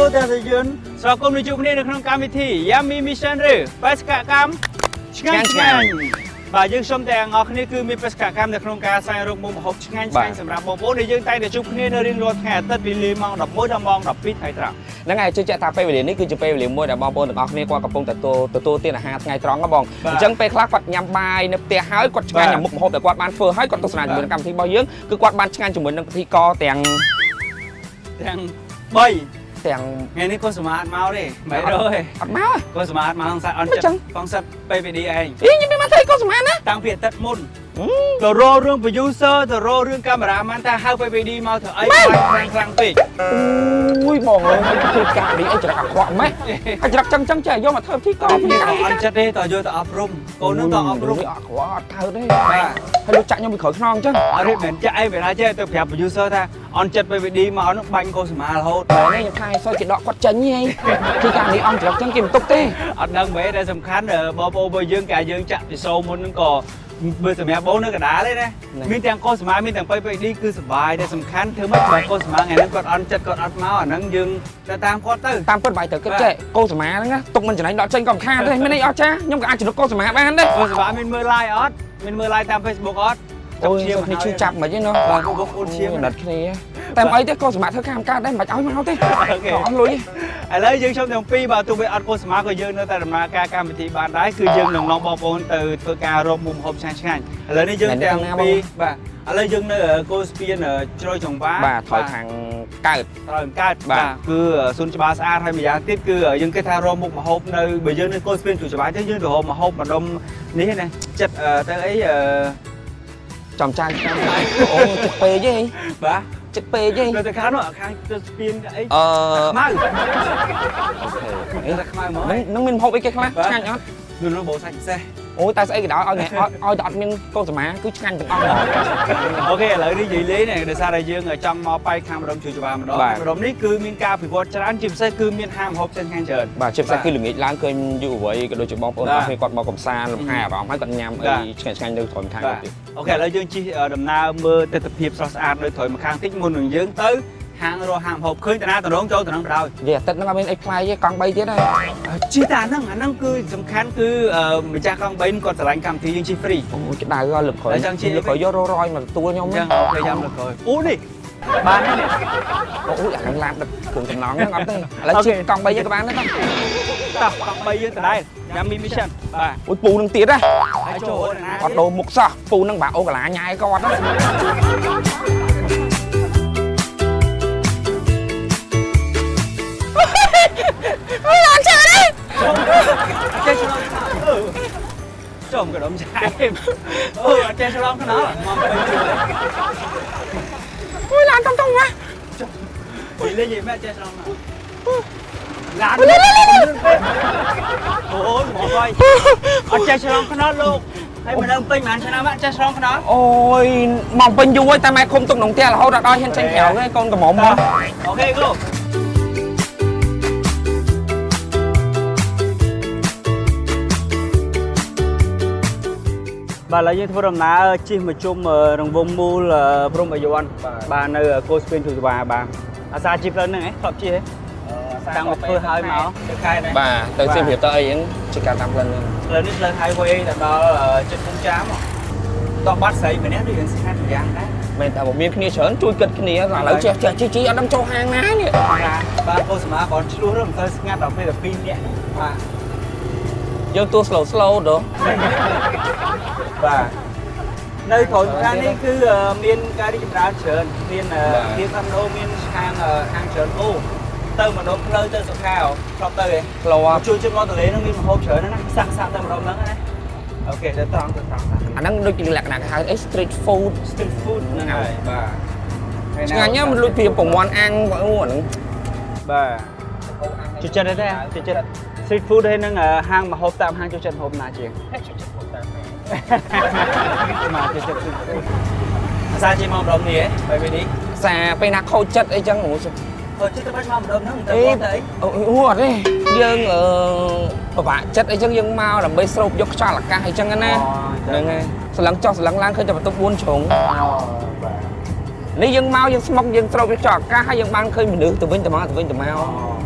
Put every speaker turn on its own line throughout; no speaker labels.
ទស្សនិកជនស្វាគមន៍ជួបគ្នានៅក្នុងកម្មវិធី Yummy Mission ឬបេសកកម្មឆ្ងាញ់ឆ្ងាញ់បាទយើងខ្ញុំទាំងអស់គ្នាគឺមានបេសកកម្មនៅក្នុងការស្វែងរកមុខម្ហូបឆ្ងាញ់ឆ្ងាញ់សម្រាប់បងប្អូនដែលយើងតែងតែជួបគ្នានៅរៀងរាល់ថ្ងៃអាទិត្យពីម៉ោង11ដល់ម៉ោង12ថ្ងៃត្រង់
ហ្នឹងហើយជឿជាក់ថាពេលវេលានេះគឺជាពេលវេលាមួយដែលបងប្អូនទាំងអស់គ្នាគាត់កំពុងទទួលទទួលទានអាហារថ្ងៃត្រង់ហ៎បងអញ្ចឹងពេលខ្លះគាត់ញ៉ាំបាយនៅផ្ទះហើយគាត់ឆ្ងាញ់អាមុខម្ហូបដែលគាត់បានធ្វើហើយគាត់ទស្សនាជាមួយនឹងកម្មវិធីរបស់យើងគឺគាត់បានឆ្ងាញ់ជាមួយនឹងពិធីករទាំង
ទាំង3
ទាំង
ថ្ងៃនេះកូនសម្អាតមកទេមិនរើទេ
អត់មក
កូនសម្អាតមកសង្ស័យអន់ចិត្តកងសិត PPD ឯង
អីខ្ញុំមានមកធ្វើកូនសម្អាតណា
តាំងពីអាទិត្យមុនទៅរករឿង producer ទៅរករឿង cameraman ថាហៅ PPD មកធ្វើអីបាច់ខ្លាំងខ្លាំងពេក
អូយបងអើយធ្វើការនេះអីច្រកអាក្រក់ម៉េះអាចច្រកចឹងចឹងចេះយកមកធ្វើពិធីករពិធី
អ
ការ
ន់ចិត្តទេតយកទៅអប់រំកូននឹងទៅអប់រំ
អត់ក្រក់អត់កើតទេ
បាទ
ហើយលោកចាក់ខ្ញុំពីក្រោយខ្នងអញ្ចឹង
អត់ទេមិនចាក់អីពេលណាចេះទៅប្រាប់ producer ថាអន់ចិត្ត PPD មកនោះបាញ់កូនសម្អារហូត
បែរនេះខ្ញុំថាឲ្យសុយគេដកគាត់ចេញហីពីការនេះអង្គច្រកចឹងគេមិនទុកទេ
អត់ដឹងមែនតែសំខាន់បងប្អូនរបស់យើងកាលយើងចាក់ពីសូមុនហ្នឹងក៏បើសម្រាប់បងនៅកណ្ដាលទេណាមានទាំងកូនសម្អាមានទាំង PPD គឺសុបាយតែសំខាន់ធ្វើម៉េចបើកូនសម្អាថ្ងៃហ្នឹងគាត់អន់ចិត្តគាត់អត់មកអាហ្នឹងយើងទៅតាមគាត់ទៅ
តាមពិតបាយត្រូវគិតចេះកូសមាហ្នឹងណាទុកមិនចំណេញដកចេញក៏មិនខាតទេមានអីអស់ចាខ្ញុំក៏អាចចំណុកកូសមាបានដែរ
កូនសម្អាមានមើល live អត់មានមើល live តាម Facebook អត់
អូយគ្នាឈឺចាប់មិនទេណោះ
បាទបងប្អូនឈាម
ណិតគ្នាតែមិនអីទេកូសមាធ្វើការមិនកើតដែរមិនបាច់ឲ្យមកទេ
OK
អស់លុយ
ឥឡូវយើងខ្ញុំទាំងពីរបាទទោះបីអត់កូនសម្អាក៏យើងនៅតែដំណើរការកម្មវិធីបានដែរគឺយើងនឹងនាំបងប្អូនទៅធ្វើការរកមុខម្ហូបឆ្ងាញ់ឆ្ងាញ់ឥឡូវនេះយើងទាំងពីរបាទឥឡូវយើងនៅកូស្ពានជ្រោយចង្វា
បាទថយខាងកើត
ត្រូវកើតបាទគឺសួនច្បារស្អាតហើយម្យ៉ាងទៀតគឺយើងគិតថារកមុខម្ហូបនៅបើយើងនៅកូស្ពានជ្រោយចង្វាចឹងយើងទៅរកម្ហូបម្ដុំនេះណាចិត្តទៅអី
ចំចាយអូចិត្តពេកទេ
បាទ
ចិត្តពេកទេ
នៅទៅខាងនោះខាងទៅស្ពានអី
អឺ
ខ្មៅ
OK
តែខ្មៅហ្មង
នឹងនឹងមានម្ហូបអីគេខ្លះឆ្ងាញ់អត់
នោះបោសាច់ពិសេស
អូយតែស្អីក៏ដោយឲ្យឲ្យតែអត់មានកូសមាគឺឆ្ងាញ់ទាំងអស់ហ្មង
OK ឥឡូវនេះនិយាយលេងដោយសារតែយើងចង់មកបែកខាងម្ដុំជួយច្បារម្ដងម្ដុំនេះគឺមានការពិវត្តច្រើនជាពិសេសគឺមានហាងម្ហូបផ្សេងៗច្រើន
បាទជាពិសេសគឺល្ងាចឡើងឃើញយុវវ័យក៏ដូចជាបងប្អូនអស់គ្នាគាត់មកកំសាន្តលំហែអារម្មណ៍ហើយគាត់ញ៉ាំអីឆ្ងាញ់ឆ្ងាញ់នៅត្រឹមខាង
បាទ
ទៀត
OK ឥឡូវយើងជិះដំណើរមើលទស្សនភាពស្រស់ស្អាតនៅត្រើយម្ខាងតិចមុននឹងយើងទៅហាងរកហាងម្ហូបឃើញតាណាតំណងចូលតំណងបណ្ដោយ
និយាយអាទិត្យហ្នឹងអត់មានអីប្លែកទេកង់3ទៀតហើយ
ជិះតែអាហ្នឹងអាហ្នឹងគឺសំខាន់គឺម្ចាស់កង់3គាត់ស្រឡាញ់កម្មវិធីយើងជិះ free
អូយក្តៅហ៎លើកក្រោយលើកក្រោយយករយមកទទួលខ្ញុំ
អញ្ចឹង OK ចាំលើកក្រោយអូនេះបានហើយនេះ
អូយអាហ្នឹងឡានដឹកគ្រឿងចំណងហ្នឹងអត់ទេឥឡូវជិះកង់3យើងក៏បានដែរតោះ
តោះកង់3យើងដដែលញ៉ាំមីមីសិនបាទ
អូយពូនឹងទៀតណា
ហើយចូលណា
អត់ដូរមុខសោះពូនឹងបាក់អូកាឡាញ៉ែគាត់ណាអូយអត់ចេះទេ
ចេះឆ្លងចំក៏ដុំឆែមអូអត់ចេះឆ្លងខ្នល់មកពេញជួយ
អូយឡានតំតំមក
និយាយលេងនិយាយមែនចេះឆ្លងណាឡានអូយមកហើយអត់ចេះឆ្លងខ្នល់លោកហើយមិនដឹងពេញប៉ុន្មានឆ្នាំអត់ចេះឆ្លងខ្នល់
អូយមកពេញយូរហើយតែម៉ែឃុំទុកក្នុងផ្ទះរហូតដល់ដល់ហ៊ានចេញក្រៅទេកូនកំមុំមក
OK go បាទឥឡូវយើងធ្វើដំណើរជិះមកជុំរង្វង់មូលព្រំអាយ័នបាទនៅកូស្ពានទូស្វាបាទអាសាជិះផ្លូវហ្នឹងហ៎ធ្លាប់ជិះហ៎តាំងមកធ្វើហើយមកទៅខែនេះ
បាទទៅសៀមរាបទៅអីហ្នឹងជាការតាមផ្លូវហ្នឹង
ផ្លូវនេះផ្លូវ highway ទៅដល់ជិតភូមិចាមតោះបាត់ស្រីម្នាក់ដូចយើងស្ងាត់ម្យ៉ាងដែរ
មែនតែបើមានគ្នាច្រើនជួយគិតគ្នាឥឡូវចេះចេះជីជីអត់ដឹងចូលហាងណានេះ
បាទបាទកូសមាគាត់ឆ្លោះរំទៅស្ងាត់ដល់ពេលតែ2នាក់បាទ
យើងទួ slow slow ដល់
បាទនៅក្រោយខាងនេះគឺមានការរីកចម្រើនច្រើនមានធានសំណូមានហាងហាងច្រើនអូទៅម្ដុំផ្លូវទៅសុខាធ្លាប់ទៅហ៎
ធ្លាប់
ជួយជិតមកទលេហ្នឹងមានម្ហូបច្រើនណាស់សាក់សាក់ទៅម្ដុំហ្នឹងណា OK ទៅត្រង់ទៅត្រង់
អាហ្នឹងដូចជាលក្ខណៈគេហៅអី street food
street food ហ្នឹងហើយបាទ
ឆ្ងាញ់ណាស់មិនលួចពីប្រមាន់អាំងអូអាហ្នឹង
បាទជួយចិត្តទេជួយចិត្ត street food ហើយនឹងហាងម្ហូបតាមហាងជួយចិត្តម្ហូបណាជាង
ជួយចិត្តតាមហាង
មកជួយចិត្ត street food អាសាជិះមកម្ដុំនេះហ៎បែបនេះ
សាពេលណាខូចចិត្តអីចឹងអូ
ខូចចិត្តទៅបាច់មកម្ដុំហ្នឹងទៅទៅអី
អូអូអត់ទេយើងអឺពិបាកចិត្តអីចឹងយើងមកដើម្បីស្រូបយកខ្យល់អាកាសអីចឹងណាហ្នឹងហើយស្លឹងចុះស្លឹងឡើងឃើញតែបន្ទប់4ជ្រុងនេះយើងមកយើងស្មុកយើងស្រូបយកខ្យល់អាកាសហើយយើងបានឃើញមនុស្សទៅវិញទៅមកទៅវិញទៅមក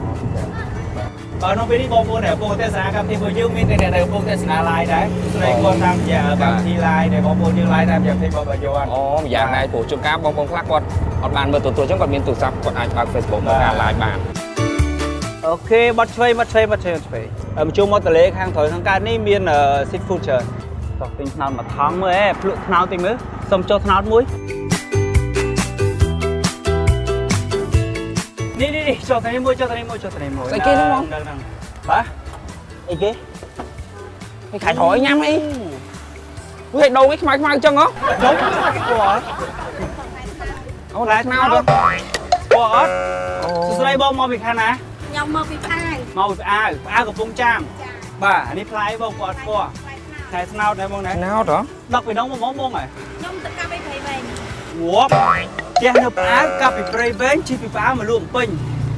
បើក្នុងពេលនេះបងប្អូនដែលកំពុងទស្សនាកម្មវិធីរបស់យើងមានតែអ្នកដែលកំពុងទស្សនា live ដែរស្រីគាត់តាមរយៈកម្មវិធី live ដែលបងប្អូនយើង live តាមរយៈ page របស់បាយ័ន
អូម្យ៉ាងដែរព្រោះជួនកាលបងប្អូនខ្លះគាត់អត់បានមើលទូរទស្សន៍អញ្ចឹងគាត់មានទូរស័ព្ទគាត់អាចបើក Facebook មកការ live បាន។
OK បាត់ឆ្វេងបាត់ឆ្វេងបាត់ឆ្វេងបាត់ឆ្វេងហើយមកជួមកតលេខាងក្រោយខាងកើតនេះមាន seafood ច្រើនតោះទិញថ្នោតមួយថង់មើលអេភ្លក់ថ្នោតតិចមើលសុំចុះថ្នោតមួយនេះនេះនេះចុះទៅនេះមួយចុះទៅនេះមួយចុះទៅនេះមួយ
ស្អីគេហ្នឹងបង
ហ្នឹងបាទអីគេ
នេះខែក្រោយញ៉ាំអីវាឲ្យដូងអីខ្មៅខ្មៅអញ្ចឹងហ៎
ដុំស្គាល់
អូឡែថ្នោតហ៎
ស្គាល់អត់
អូ
សួស្តីបងមកពីខាងណា
ខ្ញុំមកពីផ្អៅ
មកពីផ្អៅផ្អៅកំពង់ចាម
ចា
បាទអានេះផ្លែបងគាត់ស្គាល់
ផ្លែថ្នោត
ខែស្នោតដែរបងណា
ថ្នោតហ៎
ដឹកពីដងមកបងហ៎
ខ្ញុំទៅកាប់អីព្រៃវែង
វប់ផ្ទះនៅផ្អៅកាប់ពីព្រៃវែងជិះពីផ្អៅមកលក់បំពេញ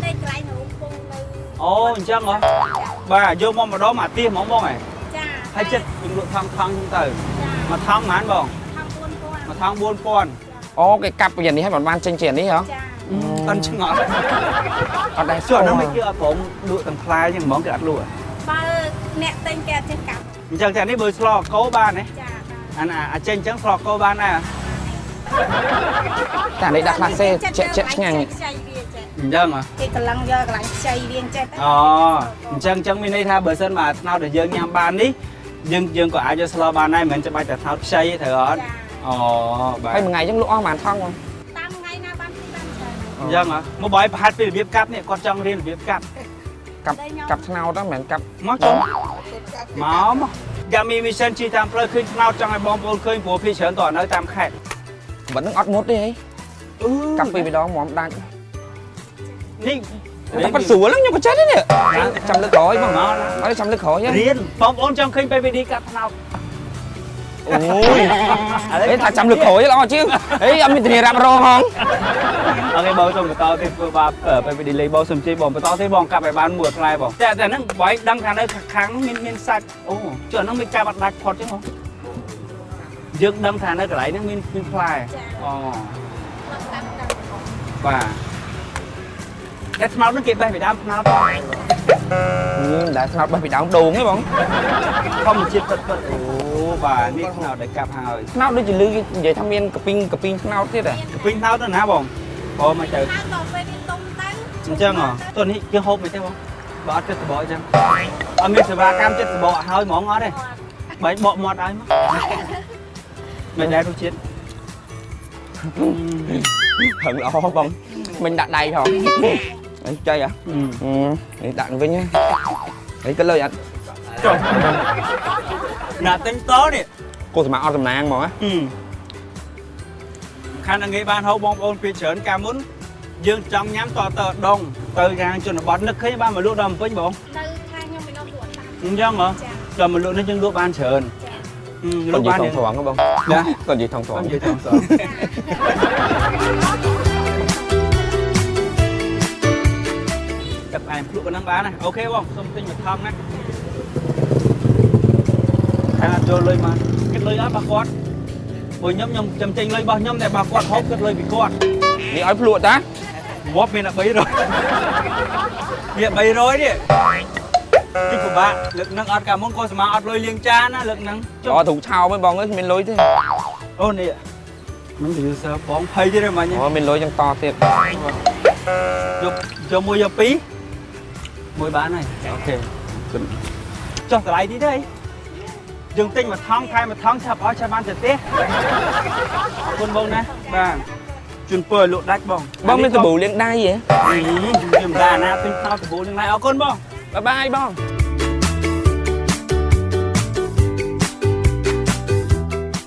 នៅកន្លែងនៅពងនៅ
អូអញ្ចឹងហ៎បាទយកមកម្ដងមកអាទៀសហ្មងបងហ៎
ចា
ហើយចិត្តយើងលក់ថងថងហ្នឹងទៅ
ចា
មួយថងប៉ុន្មានបង
ថង4000
មួយថង4000
អូគេកាប់យ៉ាងនេះហើយមិនបានចេញជានេះហ៎
ចា
អិនឆ្ងល់
អត់ដែរ
ចុះអាហ្នឹងមិនគេអត់ព្រមលក់ទាំងផ្លែអញ្ចឹងហ្មងគេអត់លក់ហ៎
បើអ្នកទិញគេអត់ចេះកាប់
អញ្ចឹងតែនេះបើស្លកោបានទេ
ចា
អាណាអាចេញអញ្ចឹងស្លកោបានដែរ
តែនេះដាក់ខ្លះសេជាក់ជាក់ឆ្ងាញ់
ខ្ចីវាចេះ
អញ្ចឹងហ៎
គេកន្លងយកកន្លែងខ្ចីវាចេះទៅ
អូអញ្ចឹងអញ្ចឹងមានន័យថាបើសិនមកថ្នោតដែលយើងញ៉ាំបាននេះយើងយើងក៏អាចយកស្លបានដែរមិនមែនចាំបាច់តែថ្នោតខ្ចីទេត្រូវអត់
ចា
អូបាទ
ហើយមួយថ្ងៃអញ្ចឹងលក់អស់ប្រហែលថងបង
តាមថ្ងៃណាបានពីបានច្រើន
អញ្ចឹងហ៎មកបើឲ្យប្រហាត់ពីរបៀបកាប់នេះគាត់ចង់រៀនរបៀបកាប់
កាប់កាប់ថ្នោតហ្នឹងមិនមែនកាប់
មកចុះមកមកយ៉ាមីមីសិនជិះតាមផ្លូវឃើញថ្នោតចង់ឲ្យបងប្អូនឃើញព្រោះភាគច្រើនតនៅតាមខេត្ត
បើនឹងអត់មុតទេហី
អឺ
កាប់ពីម្ដងហ្មងដាច់
នេះ
តែប៉ិតស្រួលហ្នឹងខ្ញុំក៏ចេះដែរនេះចាំលើកក្រោយបង
មក
អត់ចាំលើកក្រោយ
រៀនបងប្អូនចង់ឃើញ PVD កាប់ថ្នោត
អូយហេថាចាំលើកក្រោយល្អជាងហេអត់មានធានារ៉ាប់រងហង
OK បងសូមបន្តទៀតធ្វើបាប PVD លេងបងសូមជ័យបងបន្តទៀតបងកាប់ឲ្យបានមួយផ្លែបងតែតែហ្នឹងបើឲ្យដឹងថានៅខាងមានមានសាច់អូចុះហ្នឹងមិនកាប់អត់ដាច់ផុតទេបងយើងដឹងថានៅកន្លែងហ្នឹងមានមានផ្លែអូ
មកកាប់តាម
បាទតែថ្នោតហ្នឹងគេបេះពីដើមថ្នោត
ដែលថ្នោតបេះពីដើមដូងហ៎បង
ធម្មជាតិពិតពិតអូបាទនេះថ្នោតដែលកាប់ហើយ
ថ្នោតដូចជាលឺគេនិយាយថាមានកពីងកពីងថ្នោតទៀតហ៎
កពីងថ្នោតទៅណាបងបងមកទៅ
ហើយដល់ពេលវាទុំទៅ
អញ្ចឹងហ៎តោះនេះគេហូបមិនទេបងបើអត់ចិត្តសបកអញ្ចឹងអត់មានសេវាកម្មចិត្តសបកឲ្យហ្មងអត់ទេបែកបកមាត់ឲ្យមកមិនដែររសជាតិ
ហឹងល្អបងមិញដាក់ដៃផងអីចៃហ៎នេះដាក់វិញនេះក៏លុយអត់
ចុះណាទិញតនេះ
គោសម្រាប់អត់សំណាងហ្មង
ខាងងាយបានហូបបងប្អូនពីច្រើនកាលមុនយើងចង់ញ៉ាំតតដងទៅខាងជនបទនឹកឃើញបានមកលក់ដល់ភ្នំពេញបង
នៅខាងខ្ញុំពីនោះលក់តាម
អញ្ចឹងហ៎
ចា
ដល់មកលក់នេះយើងលក់បានច្រើន
ចា
លក់បាន
គាត់និយាយថងត្រង់បង
ណា
គាត់និយាយថងត្រង់
និយាយថងត្រង់ ទឹកផ្អែមភ្លក់ប៉ុណ្ណឹងបានណា OK បងសូមទិញមួយថង់ណាខាងអត់ចូលលុយមកគិតលុយអត់បើគាត់ព្រោះខ្ញុំខ្ញុំចាំចេញលុយរបស់ខ្ញុំតែបើគាត់ហូបគិតលុយពីគាត់
នេះឲ្យភ្លក់តា
ងាប់មានតែ300វា300នេះតិចពិបាកលើកហ្នឹងអត់កាលមុនក៏ស្មាអត់លុយលាងចានណាលើកហ្នឹងចុះ
អត់ទ្រូងឆោមឯងបងអើយគ្មានលុយទេ
អូនេះមិន user បងភ័យទៀតទេមិញ
អូមានលុយចឹងតទៀត
យកយកមួយយកពីរមួយបានហើយ OK ចុះតម្លៃទីទេយើងទិញមួយថង់ថែមមួយថង់ឆាប់អស់ឆាប់បានទៅទេអរគុណបងណាបាទជូនពរឲ្យលក់ដាច់បង
បងមានសាប៊ូលាងដៃហ៎
ខ្ញុំមិនដែរណាទិញថោសាប៊ូនឹងដែរអរគុណបង
បាយបាយបង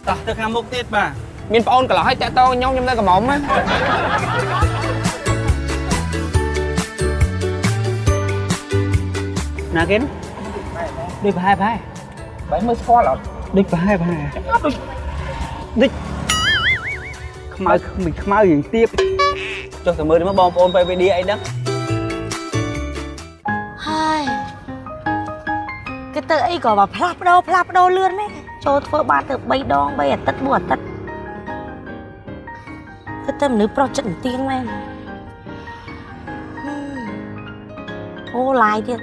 តោះទៅខាងមុខទៀតបាទ
មានប្អូនកន្លោះឲ្យតាក់តងខ្ញុំខ្ញុំនៅកំមុំណា
ណាគេនោះដូចប្រហែលប្រហែល
បែរមើលស្គាល់អត់
ដូចប្រហែលប្រហែលដូចដូចខ្មៅមិនខ្មៅរៀងទៀបចុះទៅមើលមកបងប្អូន PVD អីដឹង
ហើយគេទៅអីក៏មកផ្លាស់ប្ដូរផ្លាស់ប្ដូរលឿននេះចូលធ្វើបានទៅ3ដង3អាទិត្យ4អាទិត្យគឺតែមនុស្សប្រុសចិត្តទៀងមែនអូឡាយទៀត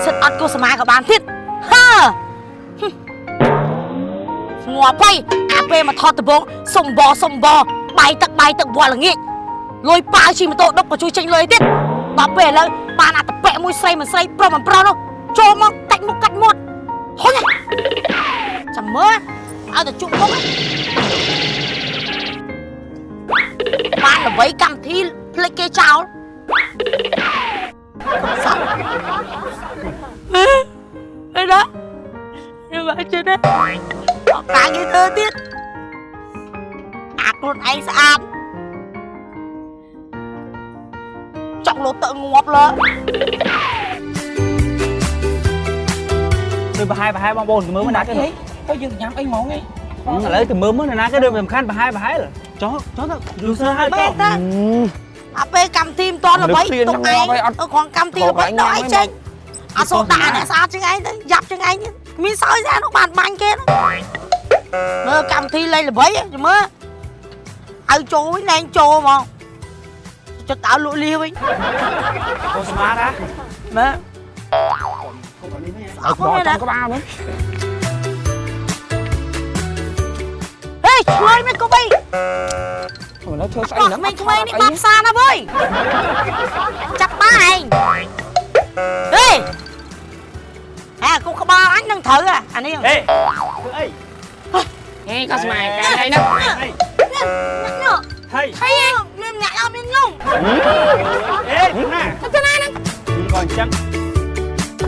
សិតអត់កុសមាក៏បានទៀតហើងាប់ហើយអាពេលមកថតដបងសុំបសុំបបាយទឹកបាយទឹកវល់ល្ងាចលុយប៉ាវជិះម៉ូតូដប់ក៏ជួយចេញលុយទៀតដល់ពេលឥឡូវបានអាតប៉ែមួយស្រីមិនស្រីប្រុសមិនប្រុសនោះចូលមកកាច់មុខកាច់មាត់ហុញចាំមើលឲ្យតែជុំមុខបានល្បីកម្មវិធីភ្លេចគេចោលកំសត់អីណាខ្ញុំបាក់ចិត្តណាអត់ការគេធ្វើទៀតអាខ្លួនឯងស្អាតចង់លោតទៅងាប់លើ
ដូចប្រហែលប្រហែលបងប្អូនទៅមើលមើលណាគេ
ទៅយើងញ៉ាំអីហ្មងឯង
ឥឡូវទៅមើលមើលណាគេដូចមិនសំខាន់ប្រហែលប្រហែលចុះចុះទៅ user ហើយ
មែនតាអាពេលកម្មធីមិនតន់ល្បីទុកឯងអឺគ្រាន់កម្មធីល្បីដល់ឯងចេញអត់សូដាក់អ្នកស្អាតជាងឯងទៅយ៉ាប់ជាងឯងមានសោយស្អាតនោះបានបាញ់គេមើលកម្មធីលេងល្បីមើលឲ្យចូលវិញលែងចូលហ្មងចិត្តឲ្យលក់លីវិញ
កូស្មាណា
មើល
អត់បចំក្បាលហ្នឹង
ហេឆ្លើយមិនក៏បី
មិនដឹងធ្វើស្អីហ្នឹង
ក្មេងៗនេះបាប់សាណាវើយចាប់បាឯងហេអាគូក្បាលអញនឹងត្រូវអានេះ
ហេធ្វើអី
ហេក៏ស្មាកាយអីហ្នឹង
នេះ
ថៃ
ថៃមានអ្នកអត់មានងង
អេណា
ទៅណាហ្នឹង
ក៏អញ្ចឹង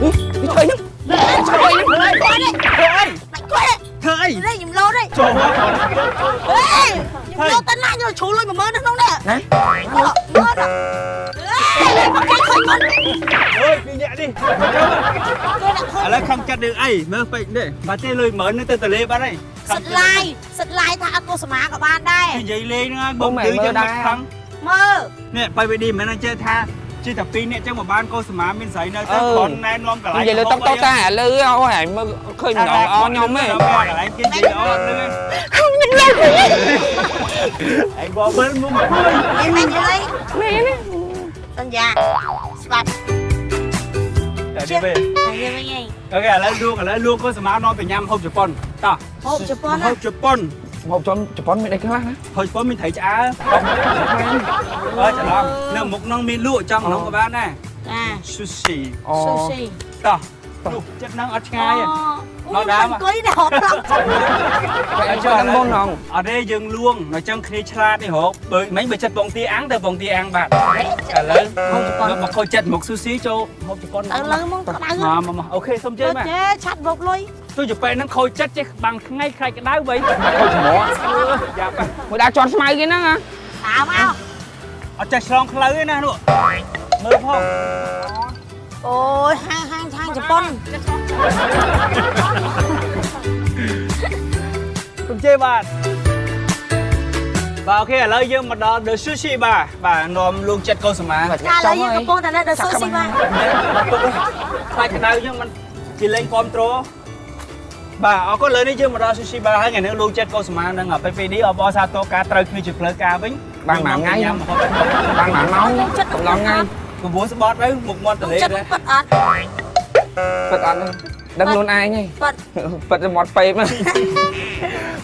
នេះធ្វើអីហ្នឹងធ្វើអីហ្នឹង
គាត់នេះ
ធ្វើអី
គាត់
ធ្វើអី
នេះខ្ញុំលោនេះ
ចូលមក
ហេខ្ញុំលោទៅណាខ្ញុំជ្រុលលុយ10000នៅក្នុងនេះ
ណា
មើលហេមកគេឃើញមុន
អើយពីអ្នកនេះ
គេដាក់ឃើញ
ឥឡូវខំកាត់រឿងអីមើលពេកនេះបើទេលុយ10000នេះទៅតលេបាត់ហើយ
សិតឡាយសិតឡាយថាអត់កុសមាក៏បានដែរ
និយាយលេងហ្នឹងបងគឺយើងមិនខំ
មើល
នេះបាយវីឌីមិនមែនចេះថាជិះតែពីរអ្នកចឹងមកបានកុសមាមានស្រីនៅទៅគ្រាន់ណែនាំកន្លែង
និយាយលើតុកតុកតែឥឡូវអូយមើលឃើញម្ដងល្អខ្ញុំហ៎
កន្លែងគេនិយាយល្អលឺ
ខ្ញុំលើ
ឯងបងមើលមុខមក
អីមិននិយាយមែនសន្យាស្បាត់
តែនេះវិញ
និយាយវិញឯង
អូខេឥឡូវលួងឥឡូវលួងកុសមានាំទៅញ៉ាំហូបជប៉ុនតោះ
ហូបជប៉ុន
ហូបជប៉ុន
ហូបជប៉ុនមានអីខ្លះណា
ហូបជប៉ុនមានត្រីឆ្អើអើច្រឡំនៅមុខនោះមានលក់ចង់ក្នុងក៏បានដែរ
ចា
Sushi
អូ
ស៊ូស៊ី
តោះនោះចិត្តហ្នឹងអត់ឆ្ងាយទេ
មកដើមអង្គុយដល់ហូបឡង
តែចូលដល់មុនហង
អត់ទេយើងលួងនៅចឹងគ្នាឆ្លាតនេះរកបើមិញបើចិត្តបងទាអាំងទៅបងទាអាំងបាទឥឡូវមកខូចចិត្តមកស៊ូស៊ីចូលហូបជប៉ុន
ទៅលើមកក្តៅ
មកមកអូខេសុំជើងមក
ចេឆាត់វកលុយ
ទោះជប៉ុនហ្នឹងខូចចិត្តចេះបាំងថ្ងៃខ្លាចក្តៅវិញ
ខូចច្រក
យ៉ាប់
មួយដើរជន់ស្មៅគេហ្នឹងហ៎
តាមមក
អត់ចេះឆ្លងផ្លូវទេណានោះមើលផង
អូយហាងហាងហាងជប៉ុន
សុំជេបាទបាទអូខេឥឡូវយើងមកដល់ The Sushi Bar បាទនាំលោកចិត្តកុសមា
ចាឥឡូវយើងកំពុងតែនៅ The Sushi Bar
បាទទុកខ្លាចក្តៅយើងមិនជាលេងគ្រប់ត្រូលបាទអរគុណលើនេះយើងមកដល់ Sushi Bar ហើយថ្ងៃនេះលោកចិត្តកុសមានឹង PPD អបអរសាទរការត្រូវគ្នាជាផ្លូវការវិញ
បានមួយថ្ងៃ
ញ៉ាំហូប
បានមួយម៉ោងកំឡុងថ្ងៃ
9ស្បត់ទៅមុខមាត់ទលេ
ចិត្ត
ដែរ
ពិតអត់
ពិតអត់ដឹងខ្លួនឯងហី
ពិត
ពិតមាត់ពេក
បាទ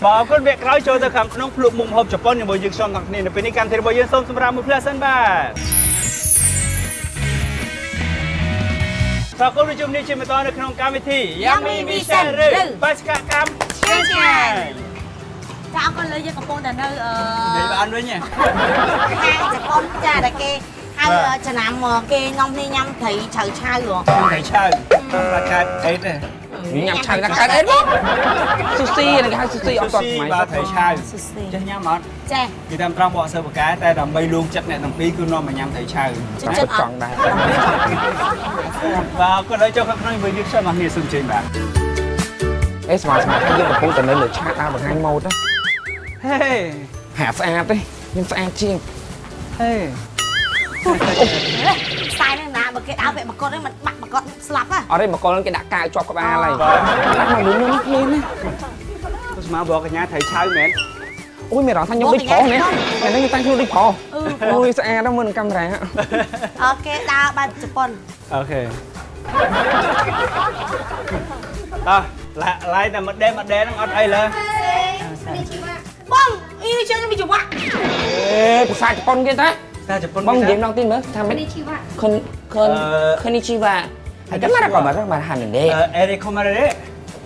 អរគុណវគ្គក្រោយចូលទៅខាងក្នុងភ្លុកមុខម្ហូបជប៉ុនជាមួយយើងខ្ញុំទាំងគ្នានៅពេលនេះកម្មវិធីរបស់យើងសូមសម្រាប់មួយភ្លែសិនបាទស្វាគមន៍ជួបនេះជាបន្តនៅក្នុងកម្មវិធី Yummy Mission ឬបេសកកម្មឆ្ងាញ់ឆ្ងាញ់
ចាអរគុណលើយើងកំពុងតែនៅអឺ
និយាយបានវិញ
ហាងជប៉ុនចាតែគេហៅចំណាំគេនាំគ្នាញ៉ាំត្រីឆៅឆៅហ៎
ត្រីឆៅខ្លាចកើតអេតទេ
ញ៉ាំឆៅណាកើតអីមកស៊ូស៊ីហ្នឹងគេហៅស៊ូស៊ីអត់តថ្មី
បាទត្រីឆៅ
ស៊ូស៊ី
ចេះញ៉ាំអត់
ចេះ
និយាយតាមត្រង់បកសើបកែតែដើម្បីលួងចិត្តអ្នកទាំងពីរគឺនាំមកញ៉ាំត្រីឆៅ
ចិត្ត
ចង់ដែរ
បាទគាត់ឲ្យចូលខាងក្នុងវិញយើងខ្ញុំមកគ្នាសូមជើញបាទ
អេស្មាស្មាថាយើងកំពុងតែនៅលើឆាកដើរបង្ហាញម៉ូដណា
ហេ
ហាស្អាតទេខ្ញុំស្អាតជាង
ហេ
ខ្សែហ្នឹងណាបើគេដើរពាក់មកុដហ្នឹងមិនបាក់មកុដស្លាប់ហ៎
អត់ទេមកុដហ្នឹងគេដាក់កាវជាប់ក្បាលហើយដាក់មកលឿននេះភ្លាមណា
ស្មាบอกកញ្ញាត្រីឆៅមែន
អូយមានអារម្មណ៍ថាខ្ញុំដូចប្រុសនេះតែនេះខ្ញុំតាំងខ្លួនដូចប្រុសអូយស្អាតណាស់មើលនឹងកាមេរ៉ា
អូគេដើរបែបជប៉ុន
OK តោះឡាយតែមួយដេមួយដេហ្នឹងអត់អីលើ
បងអ៊ីជើងមានចង្វាក់
អេភាសាជប៉ុនគេតា
តែជប៉ុន
បងនិយាយម្ដងទៀតមើលថាម៉េចខុនខុនខុននីជីវ៉ាហើយតែមកក៏មកមកហាននេះ
អេរិខូម៉ារ៉េ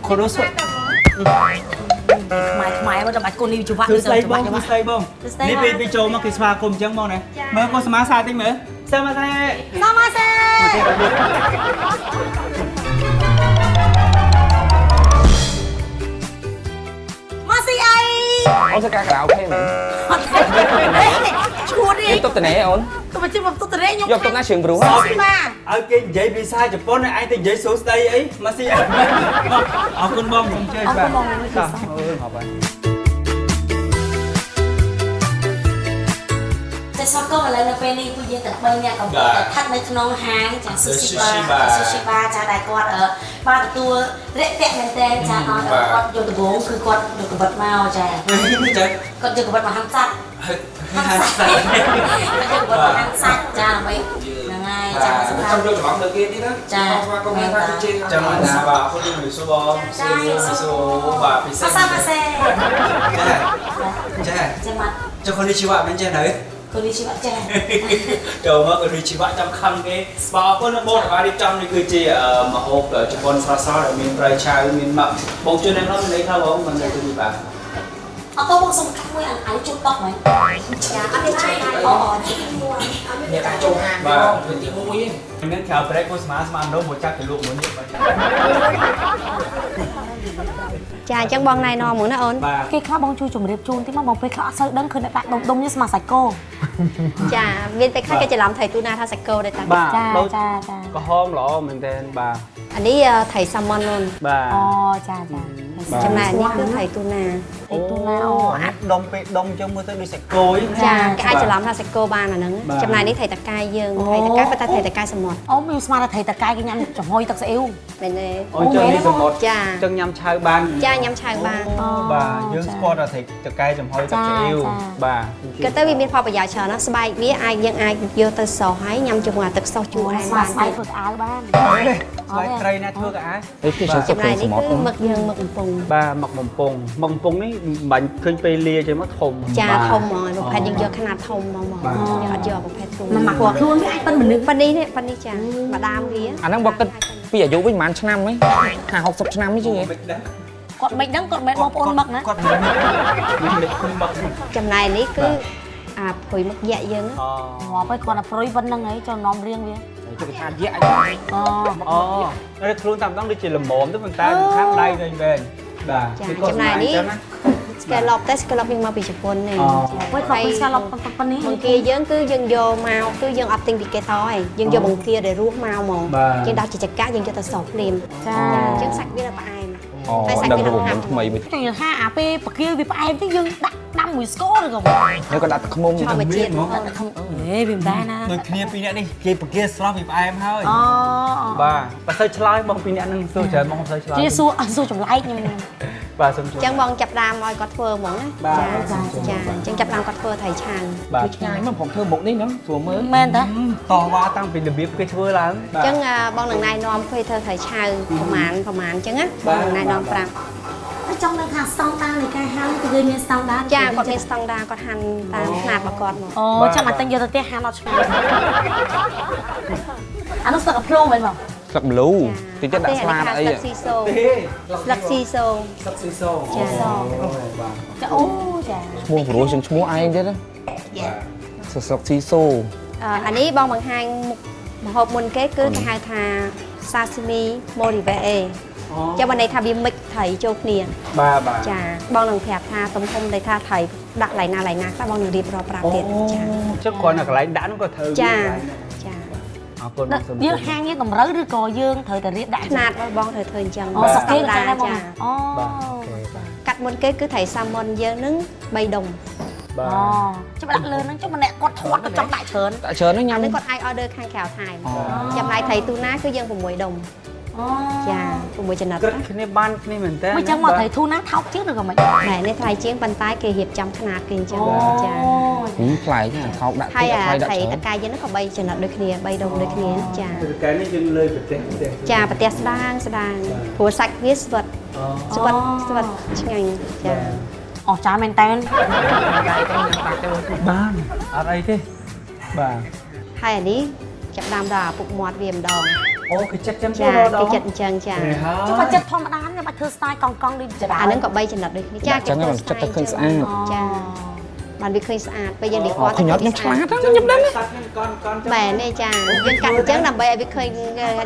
ខូរ៉ូសូ
ខ្មែរខ្មែរមកចាំបាច់គុណនេះចង្វាក់
គឺស្ដីបងគឺស្ដីបងនេះពេលពេលចូលមកគេស្វាគមន៍អញ្ចឹងបងណាមើលកុសមាសាតិចមើលសាមាសេ
សាមាសេមកស៊ីអី
អូនធ្វើការខារ៉ាអូខេមែន
អត់ទេឈួតនេះ
យកតុបតណេអូន
ទៅមកជិះមកទុតតរេខ្ញុំ
យកតុបណាជ្រៀងព្រោះ
មក
ឲ្យគេនិយាយភាសាជប៉ុនឯងទៅនិយាយសូស្ដីអីមកស៊ីអីអរគុណបងសូមជើញបាទអើយមកបាទ
ចាស្វាគមន៍ឥឡូវនៅពេលនេះពួកយើងទាំង3នាក់កំពុងតែស្ថិតនៅក្នុងហាងចា Sushi Bar Sushi Bar ចាដែលគាត់បានទទួលរាក់ទាក់មែនតើចាឲ្យគាត់យកដំបងគឺគាត់យកកបិតមកចា
ចា
គាត់យកកបិតមកហាន់សាច់
ហាន់សាច់
គាត់យកកបិតមកហាន់សាច់ចាដើម្បីហ្នឹងហើយចាសម្រាប់
ចង់យកច្រឡំលើគេទៀតណា
ចា
ស្វាគមន៍ថាជិះ
ចាំណាបាទអរគុណជំរាបសួរបង
ចា
សួរបាទពិសេស
សាមាសេ
ចាចា
ចាមក
ចុះคนនេះជីវៈមិនចេះនៅ
គូនេះជីវៈចា
ចូលមករីជីវៈចាំខឹងគេបាទអរគុណបងដែលបានរៀបចំនេះគឺជាម្ហូបជប៉ុនស្រស់ៗដែលមានត្រីឆៅមានមឹកបងជួយណែនាំលេខខ្លះបងមិននៅទីនេះបាទ
អត់ទៅបងសុំកាត់មួយអានេះជុំតុកមែន
ចាអត់ទេចា
អូ
អ្នកអាចចូលហាងបងទី1ឯង
នឹងក្រៅប្រេកកស្មាស្មាននោះមកចាប់ទៅលក់មួយនេះបាទ
ចាអញ្ចឹងបងណែនាំហ្មងណាអូន
បាទ
គេខ្លះបងជួយជម្រាបជូនតិចមកបងពេលខ្លះអត់សូវដឹងឃើញតែដាក់ដុំដុំនេះស្មាសាច់គោ
ចាមានពេលខ្លះគេច្រឡំត្រីទូណាថាសាច់គោដែរតា
បាទ
ចា
ដូច
ចាចា
ក្រហមល្អមែនតើបាទ
អានេះត្រីសាម៉ុនអូន
បាទ
អូចាចា
ចំណែកនេះគឺត្រីទូណា
អីទូណាអូ
អាដុំពេលដុំចឹងមើលទៅដូចសាច់គោ
ចាគេអាចច្រឡំថាសាច់គោបានអាហ្នឹងចំណែកនេះត្រីតកាយយើងត្រីតកាយប៉ុន្តែត្រីតកាយសមុទ្រ
អូមានស្មានតែត្រីតកាយគេញ៉ាំចំហុយទឹកស្អ៊ីវ
មែនទេ
អូចឹងនេះសមុទ្រ
ចា
ចឹងញ៉ាំឆៅបាន
ចាញ៉ាំឆៅបាន
បាទយើងស្គាល់តែត្រីតកែចំហុយទឹកស្អ៊ីវបាទ
ក៏ទៅវាមានផលប្រយោជន៍ច្រើនណាស់ស្បែកវាអាចយើងអាចយកទៅសោះហើយញ៉ាំជាមួយអាទឹកសោះជូរអែម
ស្មា
បាន
ស្បែកធ្វើក្អៅបាន
ស្បែកត្រីណាធ្វើក៏អាច
នេះគឺចូល
ចំណែក
សមុទ្រ
នេះគឺមឹកយើងមឹកកំពង់
បាទមឹកបំពង់មឹកបំពង់នេះមិនបាញ់ឃើញពេលលាចេញមកធំ
ចាធំហ្មងប្រភេទយើងយកຂະຫນាតធំហ្មងហ្មងយើងអត់យកប្រភេទទូ
មកមកខ្លួនវាអាចប៉ិនមនុស្ស
ប៉ានេះនេះប៉ានេះចាម្ដាមវា
អាហ្នឹងបើគិតពីអាយុវិញប្រហែលឆ្នាំហី50 60ឆ្នាំហីជឿ
មិនដឹង
គាត់មិនដឹងគាត់មិនបងប្អូនមឹកណា
គាត់មិនមិនគុំមឹក
ចំណែកនេះគឺអាព្រុយមឹកយៈយើង
អូ
ងាប់ហើយគាត់តែព្រុយប៉ុណ្្នឹងហីចង់នាំរៀងវា
ជិះថាយៈ
អូ
អូតែខ្លួនតាមដងដូចជាល្មមទៅប៉ុន្តែខាងដៃវិញវិញបាទ
ចំណែកនេះស្កេឡប់តែស្កេឡប់យើងមកពីជប៉ុននេះ
ហើយគាត់ពីស្កាឡប់ប៉ុណ្នេះ
បង្គាយើងគឺយើងយកមកគឺយើងអត់ទិញពីគេតឯងយើងយកបង្គាដែលរស់មកហ្មងយើងដោះជាចកាយើងយកទៅសោះភ្លាម
ចា
អញ្ចឹងសាច់វានៅផ្អែម
អូដឹងរូបមន្តថ្មីមួយ
ចង់ថាអាពេលបកាវាផ្អែមទៅយើងដាក់ដាំមួយស្ករឬក៏
ហើយក៏ដាក់ទឹកឃ្មុំ
ធម្មជាតិ
ដាក់ខំអេវាមិនដែរណា
ដូចគ្នាពីរនាក់នេះគេពគាស្រស់ពីផ្អែមហើយ
អូ
បាទបើសូវឆ្លើយបងពីរនាក់នឹងសួរច្រើនបងសូវឆ្លើយ
ជាសួរសួរចម្លែកខ្ញុំ
បាទសូមជួយ
អញ្ចឹងបងចាប់ដើមឲ្យគាត់ធ្វើហ្មងណាចាចាអញ្ចឹងចាប់ដើមគាត់ធ្វើត្រីឆា
បាទ
ឆ្ងាញ់មកผมធ្វើមុខនេះហ្នឹងស្រួលមើល
មែនតា
តវ៉ាតាំងពីរបៀបគេធ្វើឡើង
អញ្ចឹងបងនឹងណែនាំធ្វើត្រីឆៅប្រហែលប្រហែលអញ្ចឹងណាបងនឹងណែនាំប្រាប់
ចង់ដឹងថាស្តង់ដារនៃការហាន់គឺគេមានស្តង់ដារ
ចាគាត់មានស្តង់ដារគាត់ហាន់តាមខ្នាតរបស់គាត់មក
អូចាំមកទិញយកទៅផ្ទះហាន់អត់ឆ្ងាញ់អានោះស្លឹកភ្លុងមែនបង
ស្លឹកម្លូតិចទៀតដាក់ស្លាអី
ស្លឹកស៊ីសូ
ទេ
ស្លឹកស៊ីសូ
ស្លឹកស៊ីសូ
ចា
បាទ
ចាអូចា
ឈ្មោះព្រោះជាងឈ្មោះឯងទៀតណាស្លឹកស៊ីសូ
អានេះបងបង្ហាញមុខម្ហូបមុនគេគឺគេហៅថាសាស៊ីមីម៉ូរីវ៉េអេចាំបើន័យថាវាមិចត្រីចូលគ្នា
បាទបាទ
ចាបងនឹងប្រាប់ថាទំហំដែលថាត្រីដាក់ឡៃណាឡៃណាខ្លះបងនឹងរៀបរាប់ប្រាប់ទៀតចា
ចុះគ្រាន់តែកន្លែងដាក់នោះក៏ត្រូវ
ចាចា
អរគុណបងសូម
យើងហាងយើងតម្រូវឬក៏យើងត្រូវតែរៀបដាក់
ខ្នាតរបស់បងត្រូវធ្វើអញ្ចឹង
អូសុកគេក៏ដែរបង
ចា
អូ
បាទ OK បាទ
កាត់មុនគេគឺត្រីសាម៉ុនយើងនឹង3ដុំ
បាទ
អូចាំដាក់លើហ្នឹងចុះម្នាក់គាត់ធាត់ក៏ចង់ដាក់ច្រើន
ដាក់ច្រើនហ្នឹងញ៉ាំ
អានេះគាត់អាច order ខាងក្រៅថែមចំណែកត្រីទូណាគឺយើង6ដុំ ចា6ចំណិត
គិតគ្នាបានគ្នាមែនតើ
មិនចឹងមកត្រីធូណាថោកជាងឬក៏មិន
ណែនេះថ្លៃជាងប៉ុន្តែគេរៀបចំខ្នាតគេអញ្ចឹងចា
ហឹមថ្លៃណាថោកដាក់
ហើយ
តិច
អា
ថ្លៃដាក់ច្រើន
ត្រីតកាយយើងហ្នឹងក៏3ចំណិតដូចគ្នា3ដុំដូចគ្នាចា
គឺកែនេះយើងលើប្រទេសផ្ទះ
ចាប្រទេសស្ដាងស្ដាងព្រោះសាច់វាស្វិតស្វិតស្វិតឆ្ងាញ់ចា
អស់ចាមែនតើ
បានអត់អីទេបាទ
ហើយអានេះចាប់ដើមដល់អាពុកមាត់វាម្ដង
អូគេចិត្តចឹង
ចា
រដ
គេចិត្តអញ្ចឹងចា
ចុះបើចិត្តធម្មតានេះបាច់ធ្វើ style កង់កង់ដូចចរា
អាហ្នឹងក៏3ចំណិតដូចគ្នាចា
ចឹងហ្នឹងចិត្តទៅឃើញស្អាត
ចាបានវាឃើញស្អាតពេលយើងឌីគាត់
ខ្ញុំខ្ញុំឆ្លាតហ្នឹងខ្ញុំដឹង
សាច់ហ្នឹងកន់កន់
បែរនេះចាយើងកាត់អញ្ចឹងដើម្បីឲ្យវាឃើញ